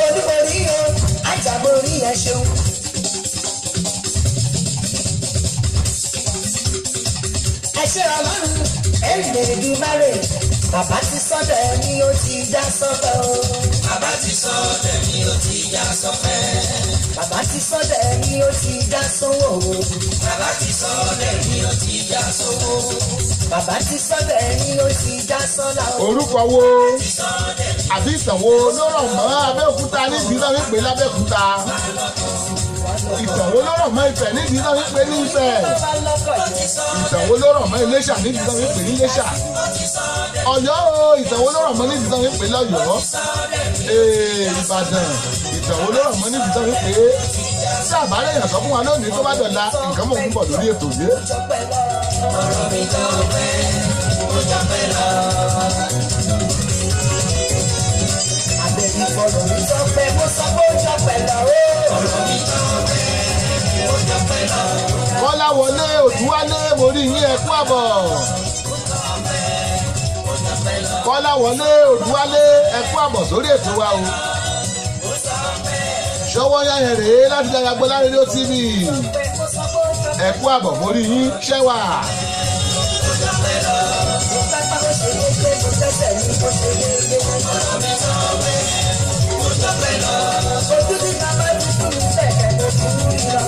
Olúborí o, ajáborí, ẹ ṣeun. Ẹ ṣé Ọlọ́run, Ẹlẹ́dùmarè, bàbá ti sọ́dọ̀ ẹ ní ó ti já sọ́pẹ́ o. Bàbá ti sọ ọ́ ní ó ti já sọpẹ́. Bàbá ti sọ́dọ̀ ẹ ní ó ti já sówó o. Bàbá ti sọ ọ́ ní ó ti já sówó. Bàbá ti sọ́dọ̀ ẹ ní ó ti já sọ́lá o. Orúkọ wo àbí ìtàn wo ló rọ̀ mọ́ Abẹ́òkúta nídìí náà wípé lábẹ́òkúta? Ìtàn wo ló rọ̀ mọ́ Ifẹ̀ nídìí náà wípé ní Ifẹ̀? Bàbá lọ́kọ̀ jẹ́. Ìtàn wo ló rọ̀ mọ́ Iléṣà nídìí náà wípé ní Iléṣà? Ọ̀yọ́ o, ìtàn wo ló rọ̀ mọ́ nídìí náà wípé lọ́yọ̀ọ́? Ee, Ìbàdàn, ìtàn wo ló rọ̀ mọ́ nídìí náà wípé tí àbálẹ̀ yàn sọ fún wa lónìí, tó bá dọ̀la, nǹkan mọ̀ ń bọ̀ lórí ètò yìí. Jọpẹ́ lọ. Ọ̀rọ̀ mi tọ́pẹ́, ó jọpẹ́ lọ. Àbẹ̀bí fọ̀rọ̀ mi tọ́pẹ́, mo sọ pé ó jọpẹ́ lọ o. Ọ̀rọ̀ mi tọ́pẹ́, ó jọpẹ́ lọ. Kọ́lá wọlé Òdúwálé, mo rí yín, ẹ kú àbọ̀. Kọ́lá wọlé Òdúwálé, ẹ kú àbọ̀ sórí ètò wa o. Ṣọwọ́ yáyẹn rèé láti Dayo Agboola Radio TV. Mo sọ pé ó jọpẹ́. Ẹ kú àbọ̀, mo rí yín, ṣẹ́wà. Mo pápá ó ṣe déédéé, mo tẹ́sẹ̀ ní ó ṣe déédéé. Ojú tí bàbá ti fún mi bẹ̀rẹ̀ ló fi mú mi lọ.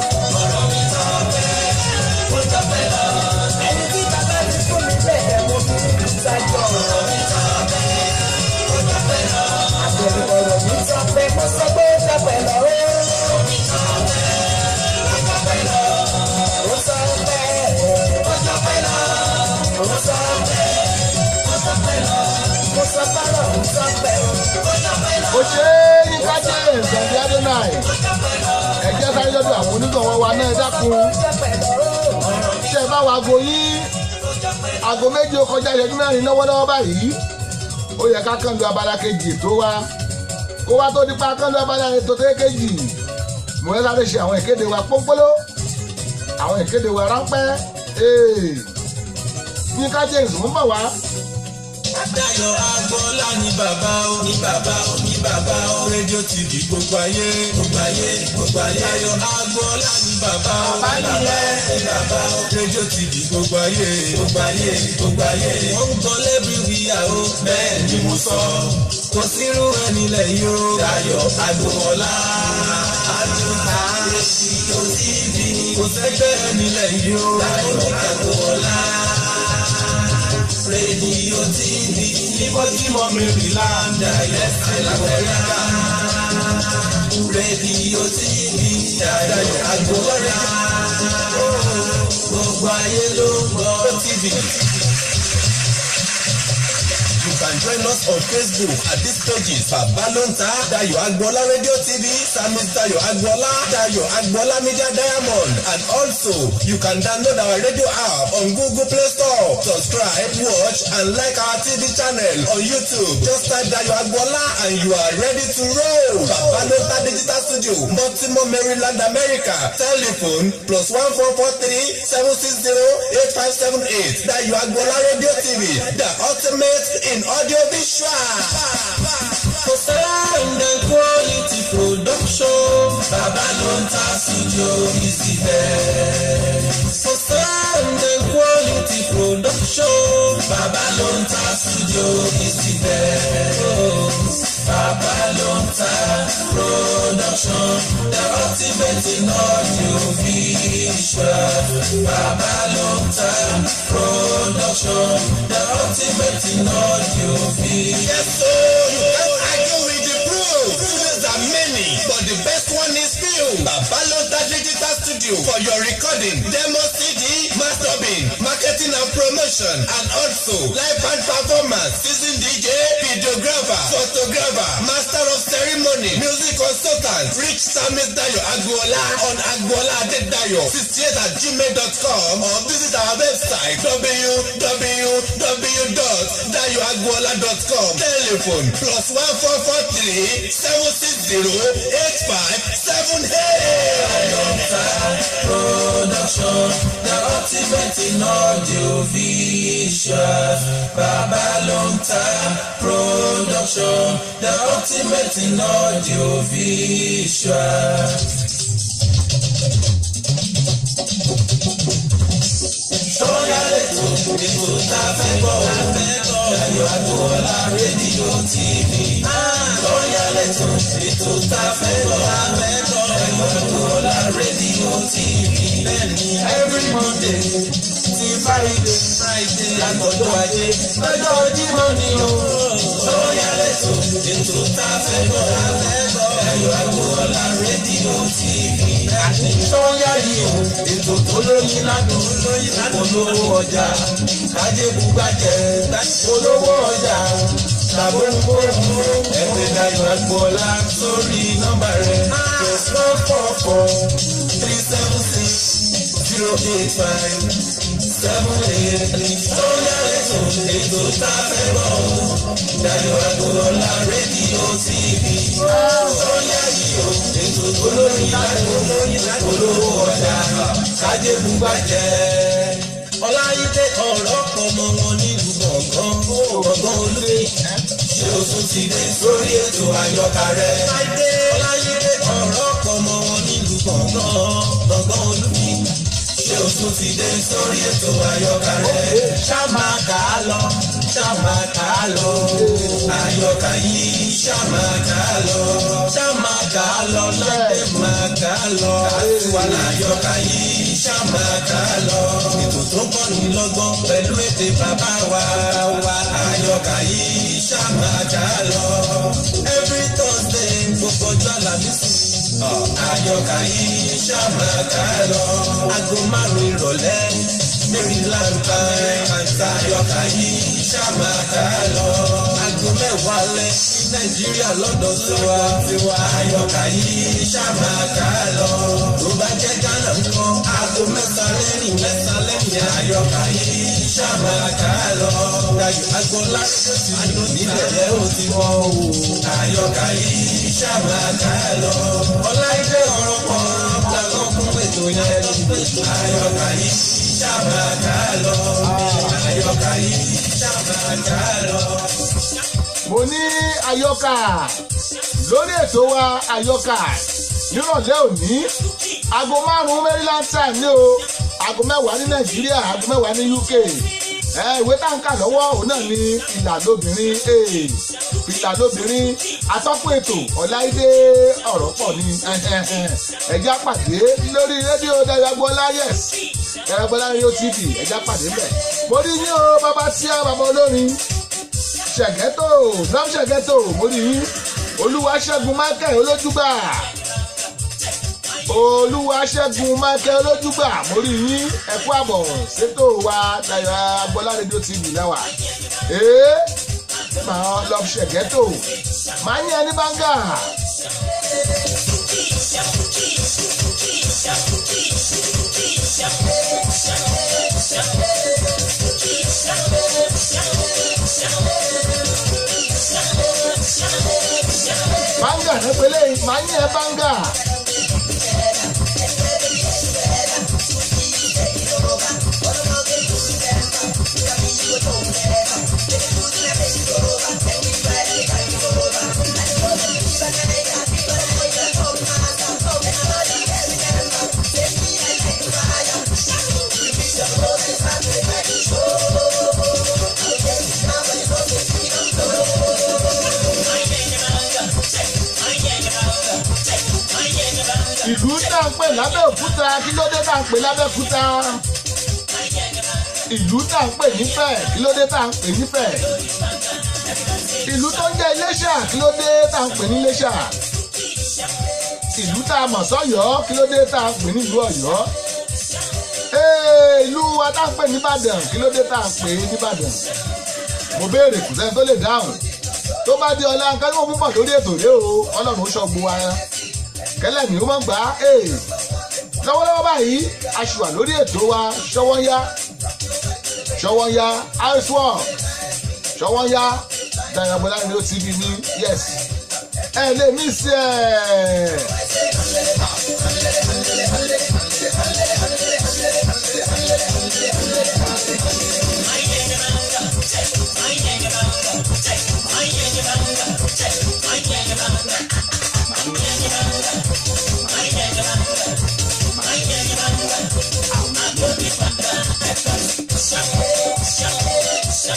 Ẹni tí bàbá ti fún mi bẹ̀rẹ̀ mo fi mú sájọ. Àbẹ̀rẹ̀ ọ̀rọ̀ mi tọ́pẹ́, mo sọ pé ó tọ́pẹ́ lọ. Ó sọ pé ó tọ́pẹ́ lọ. Ó sọ pé ó tọ́pẹ́ lọ. Mo sọ fọ́rọ̀ mi tọ́pẹ́ o. Ó ṣe é, Yínká James ẹ̀dí Adonai. Ẹ jẹ́ sáré lọ́dọ̀ àwọn onígbọ̀wọ́ wa náà, ẹ dákun. Ó tọ́pẹ́ lọ. Ṣé ẹ bá wa aago yín? Aago 7 ó kọjá ìṣẹ́jú 4 lọ́wọ́lọ́wọ́ báyìí. Ó yẹ ká kán lu abala kejì ètò wa. Kó wá tó dípa kán lu abala ètò tó kejì, mo fẹ́ sáré ṣe àwọn ìkéde wa pọ́npọ́lọ́, àwọn ìkéde wa ráńpẹ́. Yínká James, mú bọ̀ wá. Dayo Agboola ní bàbá o, ní bàbá o, ní bàbá o. Rédíò TV gbogbo ayé, gbogbo ayé, gbogbo ayé. Dayo Agboola ní bàbá o, ní bàbá o, ní bàbá o. Rédíò TV gbogbo ayé, gbogbo ayé, gbogbo ayé. Wọ́n ń gbọ́ l'everywhere o, bẹ́ẹ̀ ni mo sọ. Kò sírú ẹni lẹ̀ yìí o. Dayo Agboola. Àdúrà rédíò TV. Kò sẹ́gbẹ́ ẹni lẹ̀ yìí o. Dayo Agboola rédíò TV ní Baltimore, Maryland, ẹsẹ̀ l'Amẹ́ríkà. Rédíò TV Dayo Agboola, gbogbo ayé ló ń gbọ́. TV. You can join us on Facebook at these pages: Babalonta Dayo Agboola Radio TV, Samis Dayo Agboola, Dayo Agboola Media Diamond. And also, you can download our radio app on Google Play Store. Subscribe, watch, and like our TV channel on YouTube. Just type Dayo Agboola and you are ready to roll. Babalonta Digital Studio, Baltimore, Maryland, America. Telephone +1 443 760 8578. Dayo Agboola Radio TV, the ultimate in audio visual. For sound and quality production, Baba Lonta Studio is the best. For sound and quality production, Baba Lonta Studio is the best. Baba Lonta Production, the ultimate in audio visual. Baba Lonta Production, the ultimate in audio visual. Yes, so you can't argue with the proof. Studios are many, but the best one is few. Babalonta Digital Studio for your recording, demo CD, mastering, marketing and promotion, and also live band performance, season DJ, videographer, photographer, master of ceremony, music consultant. Reach Samis Dayo Agboola on agboola adedayo 68@gmail.com or visit our website, www.dayoagboola.com. Telephone +1 443 760 8578. Production, the ultimate in audio visual. Baba Lonta Production, the ultimate in audio visual. Sọ́yà lẹ́tọ̀, ètò tá a fẹ́ gbọ́, Dayo Agboola Rédíò TV. Sọ́yà lẹ́tọ̀, ètò tá a fẹ́ gbọ́, Dayo Agboola Rédíò TV. Bẹ́ẹ̀ni, every Monday ti Friday, Friday látọjọ́ Ajé lọ́jọ́ Jímọ̀ ni o. Sọ́yà lẹ́tọ̀, ètò tá a fẹ́ gbọ́, Dayo Agboola Rédíò TV. Àti sọ́yà yìí o, ètò tó lóyin ládùn, polówó ọjà kájé bugbàjẹ́, polówó ọjà tàbóńgbò, ẹgbẹ́ Dayo Agboola sórí nọ́mbà rẹ̀ +1 443 760 8578. Sọ́yà lẹ́tọ̀, ètò tá a fẹ́ gbọ́ o, Dayo Agboola Rédíò TV. Sọ́yà yìí o, ètò tó lóyin ládùn, polówó ọjà kájé bugbàjẹ́. Ọláyídé ọ̀rọ̀ kan mọ́ wọn nílùú gbọ̀ngàn, gbọ̀ngàn olóyè, ṣé o tún ti dé sórí ètò àyọkà rẹ̀? Ọláyídé ọ̀rọ̀ kan mọ́ wọn nílùú gbọ̀ngàn, gbọ̀ngàn olóyè, ṣé o tún ti dé sórí ètò àyọkà rẹ̀? Ṣá máa kà á lọ, ṣá máa kà á lọ, àyọkà yìí, ṣá máa kà á lọ, ṣá máa kà á lọ, láti máa kà á lọ, àtiwá àyọkà yìí, ṣá máa kà á lọ, ètò tó kọ́ ni lọ́gbọ́n pẹ̀lú èdè bàbá wa, àyọkà yìí, ṣá máa kà á lọ. Every Thursday, gbogbo ọjọ́ Àlàmísì, àyọkà yìí, ṣá máa kà á lọ, aago 5 ìrọ̀lẹ́, Maryland time, àyọkà yìí, ṣá máa kà á lọ, aago 10 alẹ́ ní Nàìjíríà lọ́dọ̀ tiwa, àyọkà yìí, ṣá máa kà á lọ. Tó bá jẹ́ Ghana ńkọ́, aago mẹ́ta lẹ́yìn mẹ́ta lẹ́yìn, àyọkà yìí, ṣá máa kà á lọ. Dayo Agboola níbẹ̀ lẹ́ ò ti mọ̀ o, àyọkà yìí, ṣá máa kà á lọ. Ọláìdé ọ̀rọ̀ pọ̀ làwọn fún ètò yẹn, àyọkà yìí, ṣá máa kà á lọ. Àyọkà yìí, ṣá máa kà á lọ. Mo ní àyọkà lórí ètò wa, àyọkà nírọ̀lẹ́ òní, aago 5 Maryland time ní o, aago 10 ní Nàìjíríà, aago 10 ní UK. Ẹ ìwé tá ń kà lọ́wọ́ òun náà ní Ìlà Lóbìnrin, Ìlà Lóbìnrin. Atọ́kùn ètò Ọláìdé ọ̀rọ̀ pọ̀ ní. Ẹ jẹ́ á pàdé lórí rédíò Dayo Agboola, yes, Dayo Agboola Radio TV. Ẹ jẹ́ á pàdé mbẹ̀. Mo rí yín o, bàbá tíá, bàbá olórin Ṣẹ̀gẹ́tò nam Ṣẹ̀gẹ́tò, mo rí yín. Olúwaṣẹ́gun Michael Olójúgbà, Olúwaṣẹ́gun Michael Olójúgbà, mo rí yín. Ẹ kú àbọ̀ sétò wa, Dayo Agboola Radio TV lẹ́wà. Ee. Màá lọ ṣẹ̀gẹ́tò. Màá yín ẹni báńgà. Báńgà ní pẹ̀lẹ́ màá yín ẹ báńgà. Ìlú tá à ń pè lábẹ́òkúta, kí ló dé tá à ń pè lábẹ́òkúta? Ìlú tá à ń pè nífẹ̀, kí ló dé tá à ń pè nífẹ̀? Ìlú tó ń jẹ́ Iléṣà, kí ló dé tá à ń pè ní Iléṣà? Ìlú tá a mọ̀ sọ́yọ́, kí ló dé tá à ń pè nílùú Ọ̀yọ́? Ee, ìlú wa tá à ń pè nìbàdàn, kí ló dé tá à ń pè nìbàdàn? Mo béèrè, kò sẹ́ni tó lè dáhùn. Tó bá di ọ̀la, nǹkan tí mo mú bọ̀ lórí ètò rèé o. Ọlọ́run ó ṣọ́ gbogbo wa kẹlẹ́ mi ó máa ń gbà á. Lọ́wọ́lọ́wọ́ báyìí, a ṣì wà lórí ètò wa Ṣọwọ́nyá, Ṣọwọ́nyá housework, Ṣọwọ́nyá Dayo Agboola ní OTV ní. Yes, ẹ lè mí sí ẹ.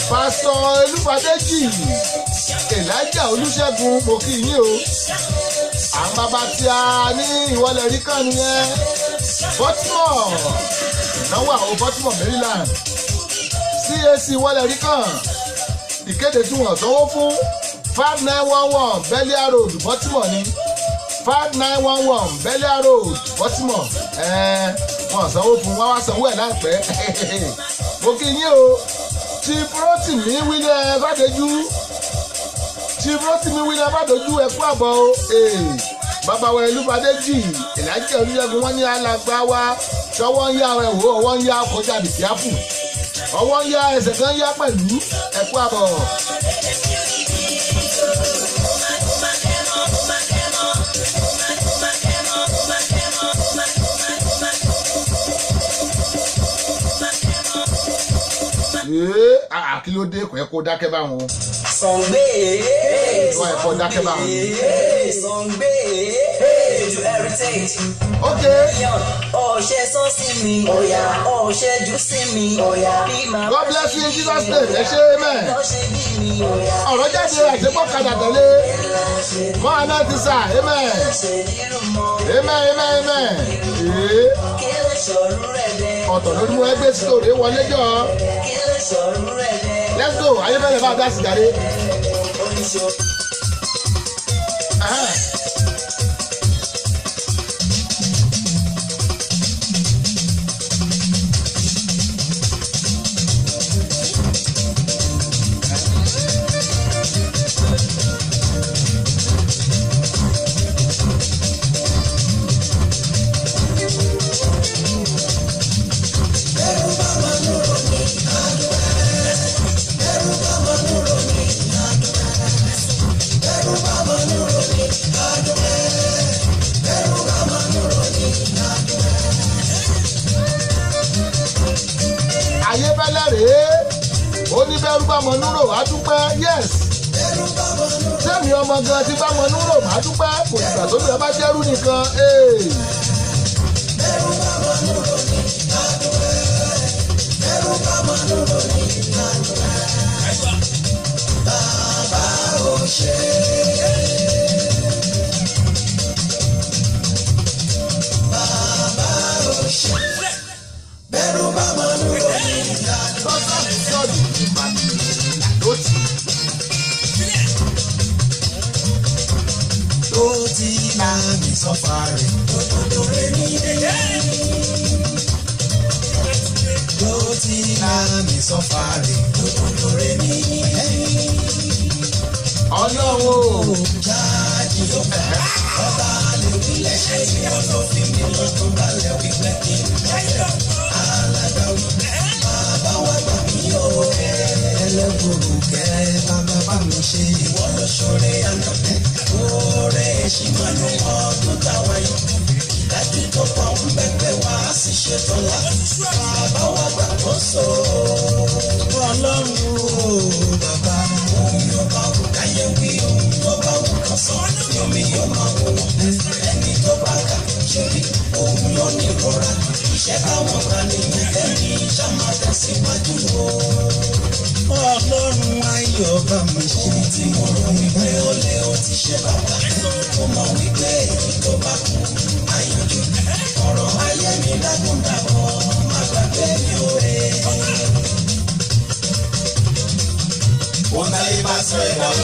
Pásítọ̀ Olúfadéjì Elijah Olúṣẹ́gun, mo kí yín o. Àwọn bàbá tí a ní ìwọlẹ̀ rí kàn nìyẹn. Baltimore ìnáwó àwọn Baltimore, Maryland, CAC ìwọlẹ̀ rí kàn. Ìkéde tí wọ́n sanwó fún, 5911 Belia Road, Baltimore ní 5911 Belia Road, Baltimore. Wọ́n sanwó fún wọ́n, wá sanwó ẹ̀ láìpẹ́. Mo kí yín o. Chief Rotimi William Fàdéjú, Chief Rotimi William Fàdéjú, ẹ kú àbọ̀ o. Bàbá wa Olúfadéjì Elijah Olúṣẹ́gun, wọ́n ní alàgbà wa ṣọwọ́ ń yá. Ẹ wò, ọwọ́ ń yá kọjá bìkíáfù, ọwọ́ ń yá, ẹsẹ̀ kan yá pẹ̀lú. Ẹ kú àbọ̀. Ee, àà, kí ló dé? Kò yẹ kó dákẹ́ báwọn. Sọ̀ngbé. Wọ́n yẹ kó dákẹ́ báwọn. Sọ̀ngbé. Juju heritage. Ok. Ọ̀ṣẹ́ sán sí mi. Ọ̀ṣẹ́ jù sí mi. Bí màá God bless you in Jesus' name. Ẹ ṣé, amen. ṣe bí mi. Ọ̀rọ̀ jáde, àṣepọ̀ kadà tẹ̀lé. Mọ́ àná ti sà, amen. Ṣe nírú mọ́. Amen, amen, amen. Ee, Kí ló ṣọ̀rú rẹ̀ dẹ́? ọ̀tọ̀ lórí mú ẹgbẹ́ sí òde wọlé jọ. Kí ló ṣọ̀rú rẹ̀ dẹ́? Let's go, ayébẹ̀lẹ̀ bá dá sìgáré. Oníṣòwò. Ẹhẹ́n. Ayébẹ́lẹ̀ rèé, ó ní bẹ́rù bá mọ núrò á dúpẹ́. Yes, sẹ́mi ọmọ gan ti bá mọ núrò má dúpẹ́. Kò dìgbà tó lè bá jẹ́rú nìkan. Ee. Sọ́ọ̀dù ló tì. Tó ti bá mi sọ́fà rẹ̀. Òdòdó rẹ̀ mi. Tó ti bá mi sọ́fà rẹ̀. Òdòdó rẹ̀ mi. Ọlọ́run o. Jáde ló bá ọba lè wílẹ̀ ṣe ìwọ ló fi mí lọ́kàn balẹ̀ wípé kí n lọ́fẹ̀ẹ́ alágbàwí bàbá wa gbà mí o. Ẹlẹ́gbòrò kẹ́ bàbá bá mi ṣe ìwọ ló ṣoore àná oore ṣìmọ̀nù ọdún táwa yìí ìdájú tó pọ̀ ń bẹ́pẹ́ wá sì ṣetán láti bàbá wa gbà kó so. Ọlọ́run o bàbá òun yóò bá wù káyé wí ohun tó bá wù kán sọ yomi yóò máa wò wọ́n ẹni tó bá kà ṣe rí òun ló ní ìrora iṣẹ́ táwọn gbà nìyẹn kẹ́mi ṣá máa tẹ̀síwájú o. Ọlọ́run ayọ̀ bá mi ṣe ohun tí mo rò wípé ó lé ó ti ṣe bàbá mo mọ̀ wípé èyí tó bá kú àyànjú ọ̀rọ̀ ayé mi dákúndàbọ̀ má gbàgbé mi ò rè. Wọ́n táyé bá sọ ẹ̀dá o,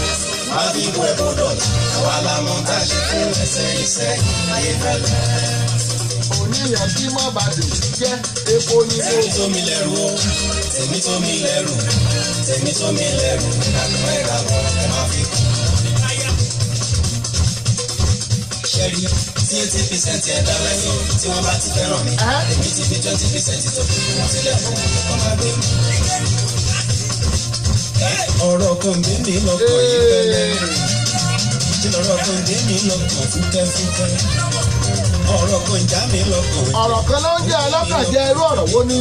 má fi bú ẹ̀bù dọ̀là, àwa la mọ̀ tá a ṣe fún ẹsẹ̀ iṣẹ́ ayé fẹ́lẹ́. Oníyàn tí mọ́ bá dùn jẹ́ epo ní o. Tèmi tó mi lẹ́rù o, tèmi tó mi lẹ́rù, tèmi tó mi lẹ́rù, àkàn ẹ̀rà bọ̀ ẹ má fi kú. Ṣẹ́rí tí 80% ẹ̀dá láyé tí wọ́n bá ti fẹ́ràn mi, èmi ti fi 20% tó kù wọ́n sílẹ̀ fún wọn máa gbé mi. Ọ̀rọ̀ kan gbé mi lọ́kàn yìí fẹ́lẹ́. Kí lọ́rọ̀ kan gbé mi lọ́kàn fúkẹ́fúkẹ́. Ọ̀rọ̀ kan já mi lọ́kàn. Ọ̀rọ̀ kan ló ń jẹ́ ọlọ́kàn jẹ́ irú ọ̀rọ̀ wo ni?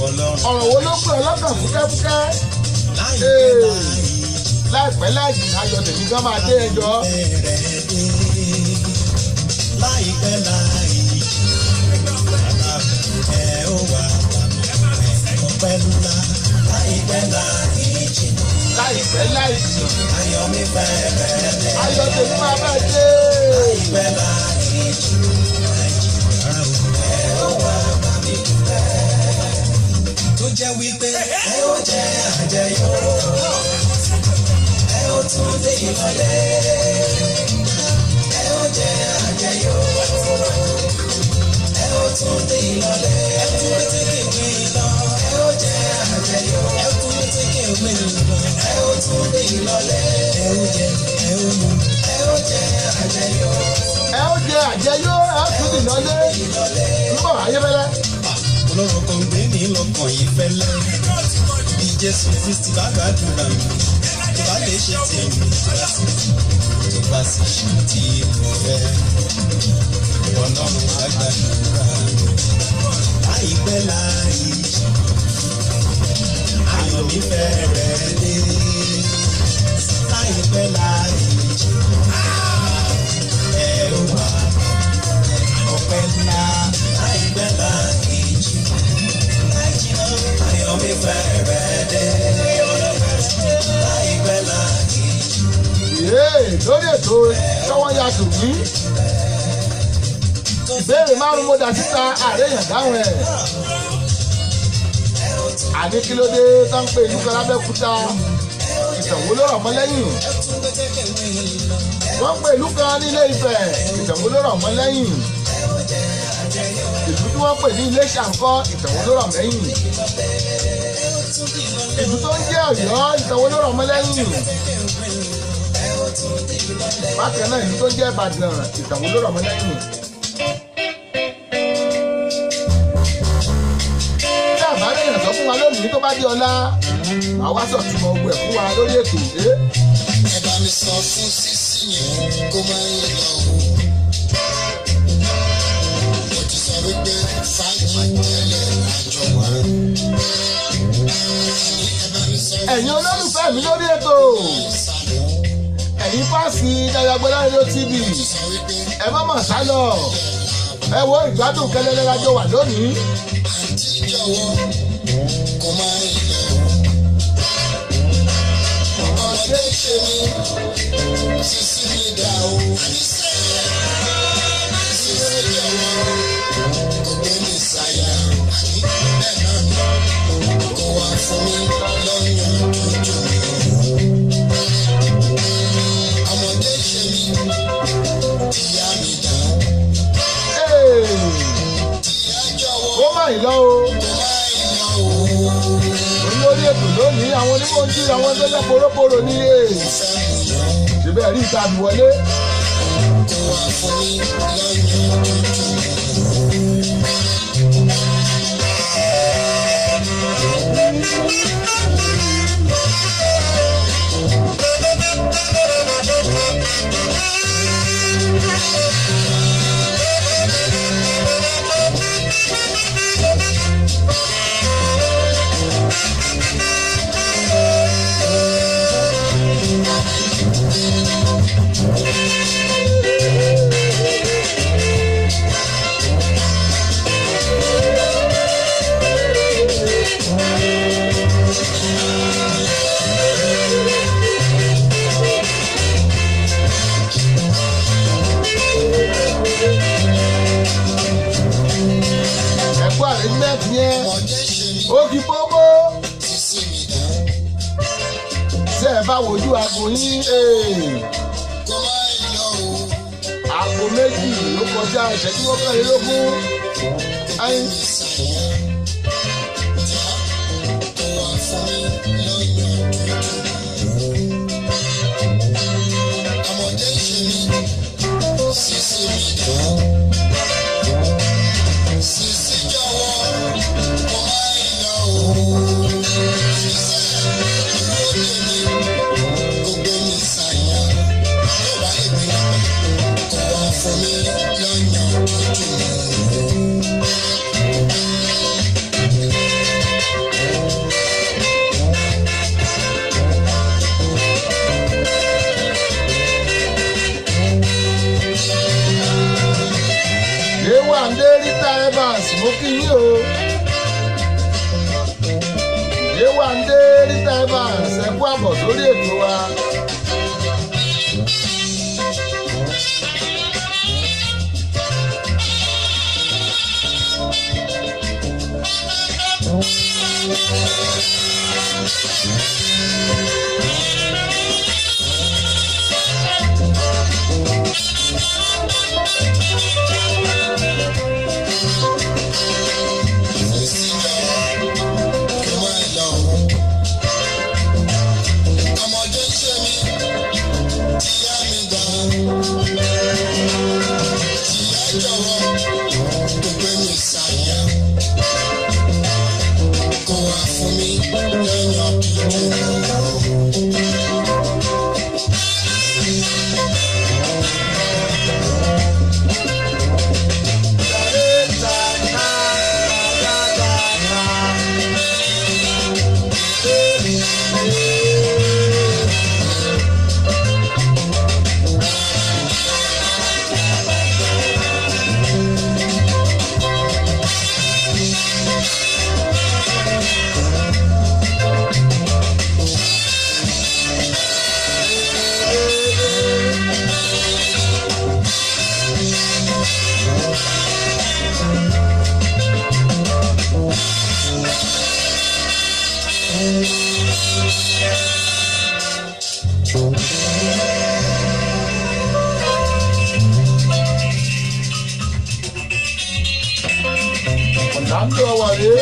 Ọlọ́run Ọ̀rọ̀ wo ló pè ọlọ́kàn fúkẹ́fúkẹ́? láìpẹ́ láì Láìpẹ́ láì jìnnà ayọ̀ tèmi gan máa dé ẹjọ́. bẹ̀rẹ̀ dé. Láìpẹ́ láì jìnnà bàbá ẹ ó wà bàmí ọpẹ́ ńlá. Láìpẹ́ láì jìnnà Láìpẹ́ láì jìnnà ayọ̀ mi fẹ́rẹ̀ dé. ayọ̀ tèmi máa bẹ́ẹ̀ dé. Láìpẹ́ láì jìnnà ẹ ó wà bàmí dúpẹ́. Tó jẹ́ wípé ẹ ó jẹ́ àjẹyó ẹ ó tún dé ìmọ̀lẹ́ ẹ ó jẹ́ àjẹyó ẹ ó tún dé ìmọ̀lẹ́ ẹ tún létí kéwé lọ ẹ ó jẹ́ àjẹyó ẹ tún létí kéwé lọ ẹ ó tún dé ìmọ̀lẹ́ ẹ ó jẹ ẹ ó mu ẹ ó jẹ́ àjẹyó Ẹ ó jẹ àjẹyó ẹ ó tún dì lọlé. Ń bọ̀ ayébẹ́lẹ́. Ọlọ́run kan gbé mi lọ́kàn yìí fẹ́lẹ́ bí Jésù Kristi bá gbàdúrà mi tó bá lè ṣe tèmi tó bá sì ṣe tí mo fẹ́ Ọlọ́run bá gbàdúrà mi láìpẹ́ láì ayọ̀ mi fẹ́rẹ̀ dé láìpẹ́ láì ẹ ó wà ọpẹ́ ńlá láìpẹ́ láì jìnnà láì jìnnà ayọ̀ mi fẹ́rẹ̀ dé láìpẹ́ láì jìnnà. Yéè lórí ètò ṣọwọ́ ya tù mí. Ìbéèrè márùn-ún mo dà síta ààrẹ èèyàn dáhùn ẹ̀. Àní kí ló dé tó ń pe ìlú kan lábẹ́kúta? Ìtàn wo ló rọ̀ mọ́ lẹ́yìn? Wọ́n pe ìlú kan ní Ilé Ifẹ̀. Ìtàn wo ló rọ̀ mọ́ lẹ́yìn? Ìlú tí wọ́n pè ní Iléṣà ńkọ́? Ìtàn wo ló rọ̀ mẹ́yìn? Ìlú tó ń jẹ́ Ọ̀yọ́ ìtàn wo ló rọ̀ mọ́ lẹ́yìn? Bákan náà ìlú tó ń jẹ́ Ìbàdàn ìtàn wo ló rọ̀ mọ́ lẹ́yìn? Tí àbárẹ̀ èèyàn sọ fún wa lónìí tó bá di ọ̀la, màá wá sọ̀túnmọ̀ ogun ẹ̀ fún wa lórí ètò ẹ̀. Ẹ bá mi sọ fún sísí yẹn kó má yín lọ o. Mo ti sọ wípé fàájì tẹ́lẹ̀ àjọ wà. Àní ẹ bá mi sọ fún Ẹ̀yin olólùfẹ́ mi lórí ètò, sálọ. ẹ̀yin fáàsì Dayo Agboola Radio TV, Mo ti sọ wípé ẹ má mà sá lọ. Ẹ wo ìgbádùn kẹlẹ́lẹ́ lájọ wà lónìí. àǹtí jọ̀wọ́ kó má yín lọ o. Ọmọdé ṣe mí, sísí mi dà o. Àní sẹ́ẹ̀, sísí jọ̀wọ́ kò gbé mi sáyà. Àní bẹ́ẹ̀ náà ni kò wá fún mi lọ́yàn tó jù mí. Ọmọdé ṣe mí, ìyá mi dà o. Ee, Ìyá jọ̀wọ́ Ó mà yín lọ o. kó má yín lọ o. Lórí ètò lónìí, àwọn onímọ̀ ń jí àwọn tó jẹ́ poróporò ní èè. Mo fẹ́ lọ́yàn. Ṣe bẹ́ẹ̀ rí ìta mi wọlé. Kó wá fún mi lọ́yàn tútù. Ẹ̀kú arrangement yẹn. Ọmọdé ṣe mí Ó kí bóbó. sísí mi dá. Ṣé ẹ bá wojú aago yín? Kó má lọ o. 2:00 ló kọjá ìṣẹ́jú 21. Ayin. Mi sàyà. Já kó wá fún mi lọ́yàn tútù. Ọmọdé ṣe mí sísí mi dá. Sísí jọ̀wọ́ kó má lọ o. Sísẹ́ dúró dè mí kó gbé mi sàyà. Tó bá lè gbé kó wá fún mi lọ́yàn tútù. Yéwàndé Rita Evans, mo kí yín o. Yéwàndé Rita Evans, ẹ kú àbọ̀ sórí ètò wa. Sísí jọ̀wọ́ kó má lọ o. Ọmọdé ṣe mí tíyá mi dá. Tíyá jọ̀wọ́ kó gbé mi sàyà. Kó wá fún mi lọ́yàn tútù. Ọ̀nà ń lọ wọlé.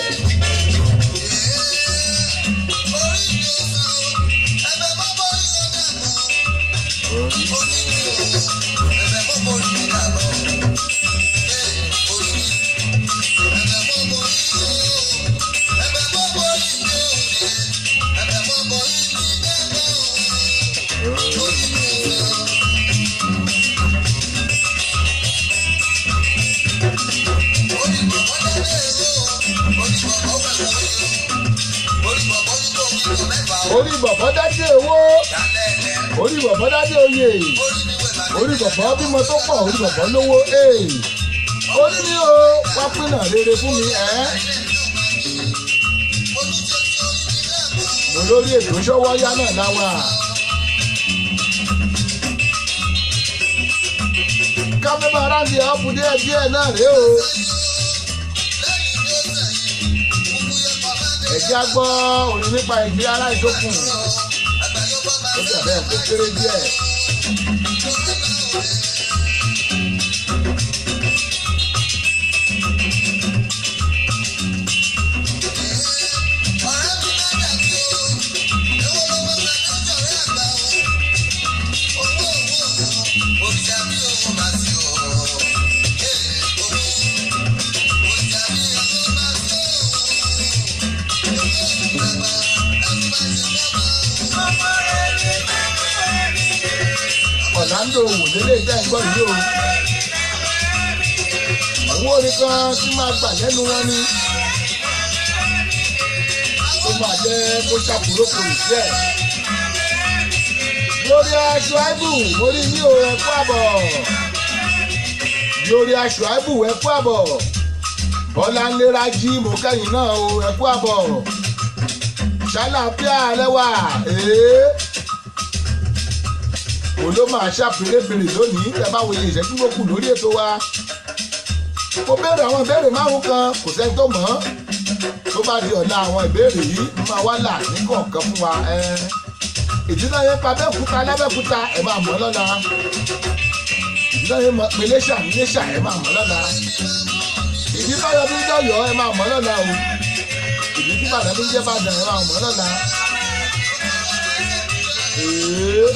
Orí bọ̀bọ̀ dájú owó, orí bọ̀bọ̀ dájú oyè, orí bọ̀bọ̀ bímọ tó pọ̀, orí bọ̀bọ̀ lówó. Orí mi o, wá pínà rere fún mi ẹ́. Mo lórí ètò ṣọ́wọ́ yá náà láwà. Káfíńmọ̀ aráàlú ọ̀pù díẹ̀ díẹ̀ náà rèé o. Ẹ̀jẹ̀ á gbọ́ òní nípa ìgbé aláìsókun. Ó dàbẹ̀ kó kéré díẹ̀. Orlando wò lélẹ̀ tẹ́ ń gbọ́ yìí o. Àwọn orin kan tí máa gbà lẹ́nu wọn ni ó máa jẹ́ kó ṣàkórókòrò díẹ̀. Gloria Shuaibu, mo rí ní o, ẹ kú àbọ̀. Gloria Shuaibu, ẹ kú àbọ̀. Bọ́lá ńlera jí mo kẹ́yìn náà o, ẹ kú àbọ̀. Ṣàlàáfíà lẹ́wà ee. Mo ló máa ṣàpèrèbèrè lónìí tẹ bá wòye ìṣẹ́jú ló kù lórí ètò wa. Mo béèrè àwọn ìbéèrè márùn kan, kò sẹ́ni tó mọ̀ ọ́n. Tó bá di ọ̀la, àwọn ìbéèrè yìí máa wá là ní kọ̀ọ̀kan fún wa. Ìdílé yẹn pa Abẹ́òkúta lábẹ́òkúta, ẹ̀ máa mọ̀ lọ́la. Ìdílé yẹn mọ̀ pé Iléṣà níléṣà, ẹ̀ máa mọ̀ lọ́la. Ìdí tọ́yọ̀ bí ń jọ̀yọ̀, ẹ̀ máa mọ̀ lọ́la o. Ìdí tí Bàdàn bí ń jẹ́ Bàdàn, ẹ̀ máa mọ̀ lọ́la. Ee.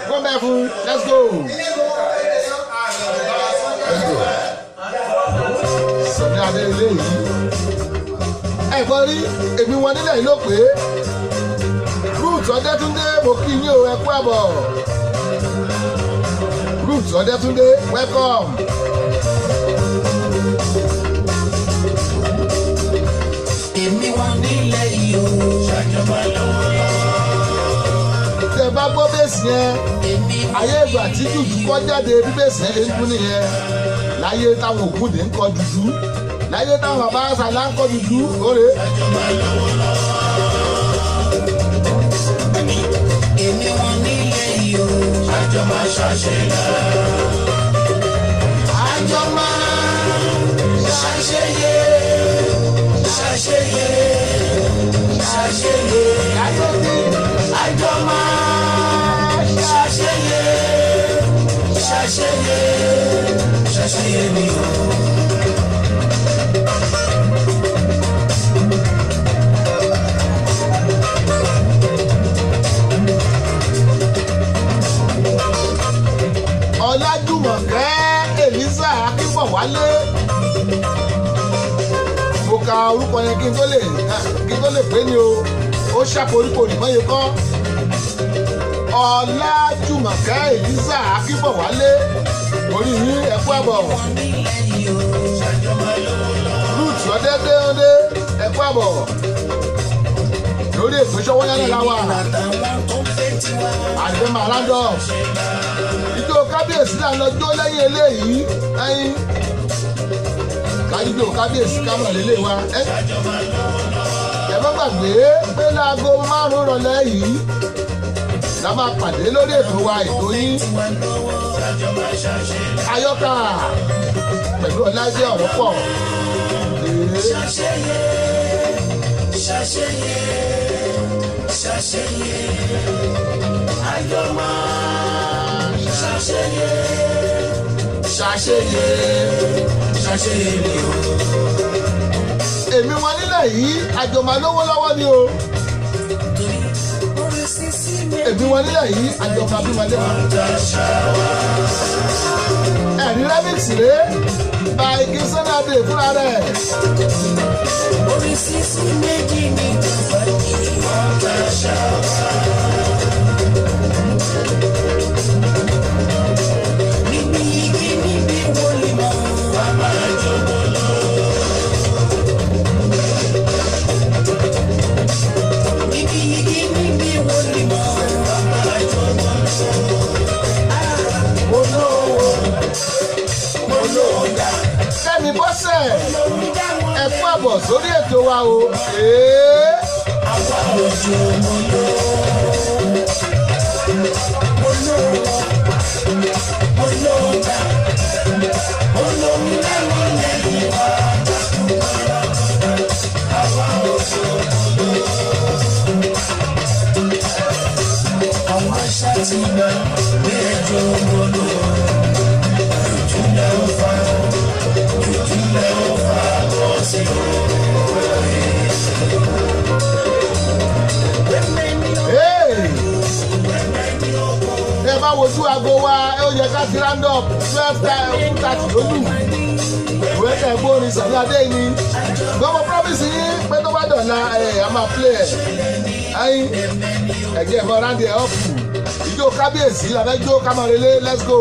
Come back, fool. Let's go. Let's go. Sọ̀ni Adé ilé yìí. Ẹ̀gbọ́n rí èmi wọn nílẹ̀ yìí ló pé. Ruth Ọdẹ́túndé, mo kí yín o, ẹ kú àbọ̀. Ruth Ọdẹ́túndé, welcome. Èmi wọn nílẹ̀ yìí o. Ṣàjọba lọ́wọ́lọ́wọ́. Tẹ bá gbọ́ bẹ́ẹ̀sì yẹn, ayé ìgbà tí jùjú kọ́ jáde, bí bẹ́ẹ̀sì yẹn ṣe ń dún nìyẹn. Láyé táwọn Ògúndé ń kọ jùjú, láyé táwọn bàbá Àṣàlá ń kọ jùjú, óre. Èmi wọn nílẹ̀ yìí o. Àjọ máa ṣàṣeyẹ. Àjọ máa ṣàṣeyẹ. Ṣàṣeyẹ. Ṣàṣeyẹ. Àjọ máa ṣàṣeyẹ. Ṣàṣeyẹ. Ṣàṣeyẹ ni o. Ọlájùmọ̀kẹ́ Eliza Akínbọ̀wálé, mo ka orúkọ yẹn kí n tó lè pé ni o, ó ṣàforíkorì mọ́ye kọ́. Ọlájùmọ̀kẹ́ Eliza Akínbọ̀wálé, orí yín, ẹ kú àbọ̀. Ruth Ọdẹ́dẹ́ọ́dẹ́, ẹ kú àbọ̀ lórí ètò Ṣọwọ́nyá náà la wà. Àdìgbẹ́ máa rándọ̀ ijó kábíyèsí náà lọ jó lẹ́yìn eléyìí. Ẹyin kájíjó kábíyèsí kámọ̀ lélẹ̀ wa. Ẹ ẹ má gbàgbé pé láago 5 rọ̀lẹ́ yìí la máa pàdé lórí ètò wa, ètò yín, Ayọ́kà pẹ̀lú Ọláìdé ọ̀rọ̀ pọ̀. Ṣàṣeyẹ, ṣàṣeyẹ, ṣàṣeyẹ, àjọ máa ṣàṣeyẹ, ṣàṣeyẹ, ṣàṣeyẹ ni o. Èmi wọn nílẹ̀ yìí, àjọmọ̀ lówó lọ́wọ́ ni o. Èmi wọn nílẹ̀ yìí, àjọmọ̀ abímọdé wọn. Ẹ̀rí remix rèé by King Adé fúnra rẹ̀. Orí sísí méjì ní tòfàjì wọ́n ta ṣáwá. Níbi igi níbi wọlé mọ́, wà máa jọ̀bọ̀ lọ. Níbi igi níbi wọlé mọ́, wà máa jọ̀bọ̀ lọ. Mo lówó, mo lówó dá. Kẹ́mi Bọ́sẹ̀, Lómi dá wọn. Ẹ kú àbọ̀ sórí ètò wa o. Ee. Àwa òjò mo lò, mo lò, mo lò dá, mo lò mí lẹ́wọ̀n lẹ́yìn wá. Àwa òjò mo lò. Àwọn aṣá ti gbà pé ẹjọ́ mo lò. Jùjú lẹ́ ó fa, jùjú lẹ́ ó fa bọ́ sí o. Ee, Ẹ bá wojú aago wa, ó yẹ ká ti round up 12:30 lójú. Ìwé tẹ̀ gbórin Sunny Adé ni. Gbọ́mọ promise yín pé tó bá dọ̀la ẹ̀ a máa play ẹ̀. Ẹyin ẹ̀jẹ̀ mọ́ round ẹ̀ up. Ìjó kábíyèsí la fẹ́ jó kámọ́relé, let's go.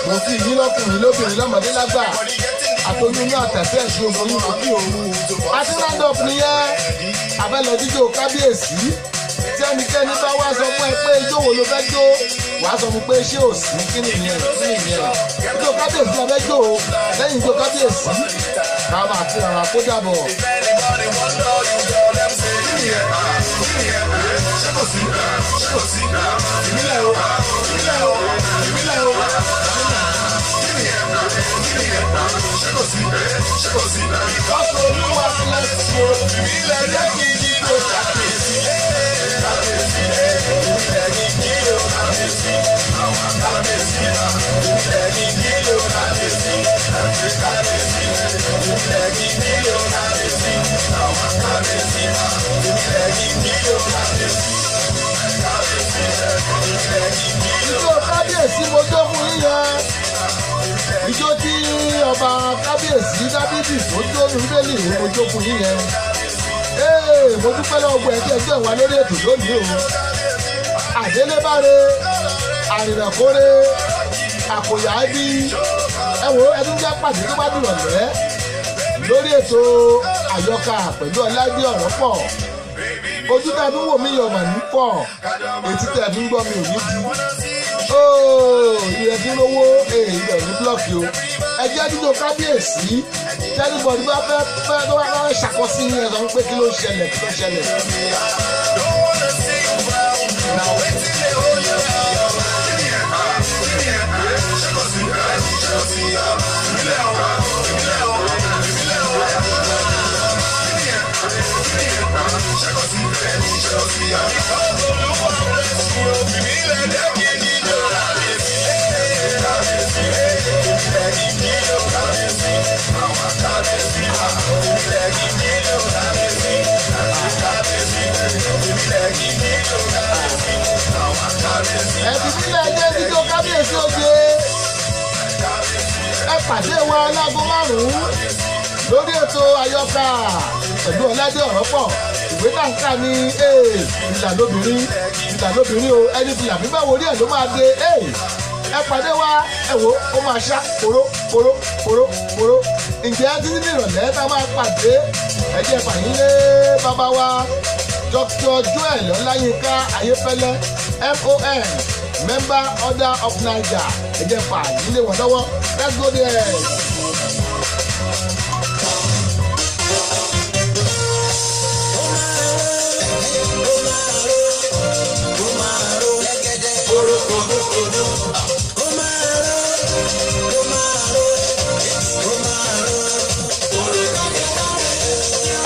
Mo kí yín lọ́kùnrin, lóbìnrin, lọ́mọdé, lágbà, àtọ́jú ní àtẹ̀fẹ́ ẹ̀sùn ogun yín, mo kí o. Àti round up nìyẹn, abẹ́lẹ̀ jíjó kábíyèsí. Tí ẹnikẹ́ni bá wá sọ fún ẹ pé ijó wo ló fẹ́ jó, wàá sọ fún pé ṣé ò sí, kí nìyẹn, kí nìyẹn? Ijó kábíyèsí la fẹ́ jó o. Lẹ́yìn ijó kábíyèsí, ká máa fi hàn kó dàbọ̀. Olúwa bless you. Ìbílẹ̀ jẹ́ kí n jíjó kábíyèsí. Kábíyèsí. Ìbílẹ̀ kí n jíjó kábíyèsí. Kábíyèsí. Ìbílẹ̀ kí n jíjó kábíyèsí. Kábíyèsí. Ìbílẹ̀ kí n jíjó kábíyèsí. Kábíyèsí. Ìbílẹ̀ kí n jíjó kábíyèsí. Ijó kábíyèsí mo jó fún yín yẹn, ijó tí ọba kábíyèsí Dábìdì tó jó ní Bíbélì ni mo jó fún yín yẹn. Ee, mo dúpẹ́ lọ́wọ́ gbọ́ ẹ̀jẹ̀ ẹjọ́ ìwà lórí ètò lónìí o. Àdélébáre, àrìnàkóre, àkòyà ẹbí, ẹ wo, ẹbí jẹ́ pàdé tó bá dùn ọ̀lẹ́ lórí ètò àyọkà pẹ̀lú Ọláìdé ọ̀rọ̀ pọ̀. Ojú tá a fi ń wò mí yọ̀ mà ní pọ̀, etí tí a fi ń gbọ́ mi ò ní di ooo, ilẹ̀ tí ń lówó ilẹ̀ ní block o. Ẹ jẹ́ dídò kábíyèsí. Tẹ́lifọ̀dì bá fẹ́ fẹ́ tó bá fẹ́ ṣàkọsí yẹn, sọ pé kí ló ṣẹlẹ̀, kí ló ṣẹlẹ̀? Ẹ̀bí nílẹ̀ jẹ́ dídò kábíyèsí oje. Ẹ pàdé wa láago 5 lórí ètò àyọkà pẹ̀lú Ọ̀làdé ọ̀rọ̀ pọ̀. Ìwé tàǹkà ni ìlà lóbìnrin, ìlà lóbìnrin o. Ẹni fìlà fífẹ́ wo rí ẹ̀ ló máa dé. Ẹ pàdé wa, ẹ wo, ó máa ṣá poró poró poró poró. Ǹjẹ́ títí ní ìrọ̀lẹ́ tá a máa pàdé, ẹ jẹ́ fàyín lé bàbá wa Dr. Joel Ọláyínká Ayéfẹ́lẹ́, MON, Member Order of Niger. Ẹ jẹ́ fàyín lé wọn lọ́wọ́. Let's go there.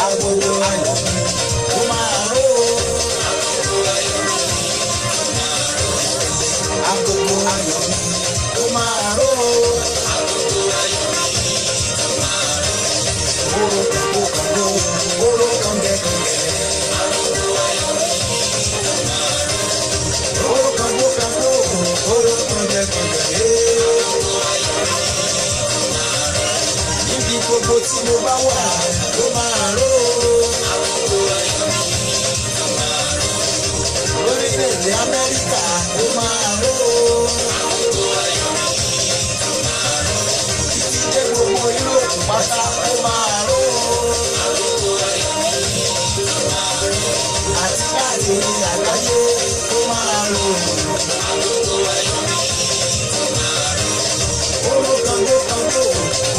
Agolo ayọ̀ ó máa ró o. Agogo ayọ̀ ó máa ró o. Oró kàngó kàngó, oró kàngẹ́ kàngẹ́. Oró kàngó kàngó, oró kàngẹ́ kàngẹ́. Níbi gbogbo tí mo bá wà, ó máa ró o. Lórílẹ̀-èdè Amẹ́ríkà, ó máa ró o. Títí dé gbogbo Yúróòpù pátá, ó máa ró o. Àti káàkiri àgbáyé, ó máa ró o. Oró kàngó kàngó,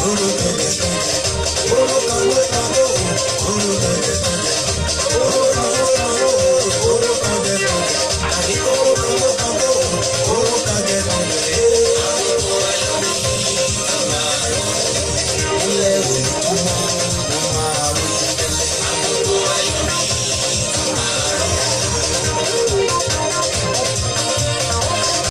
oró kàngó.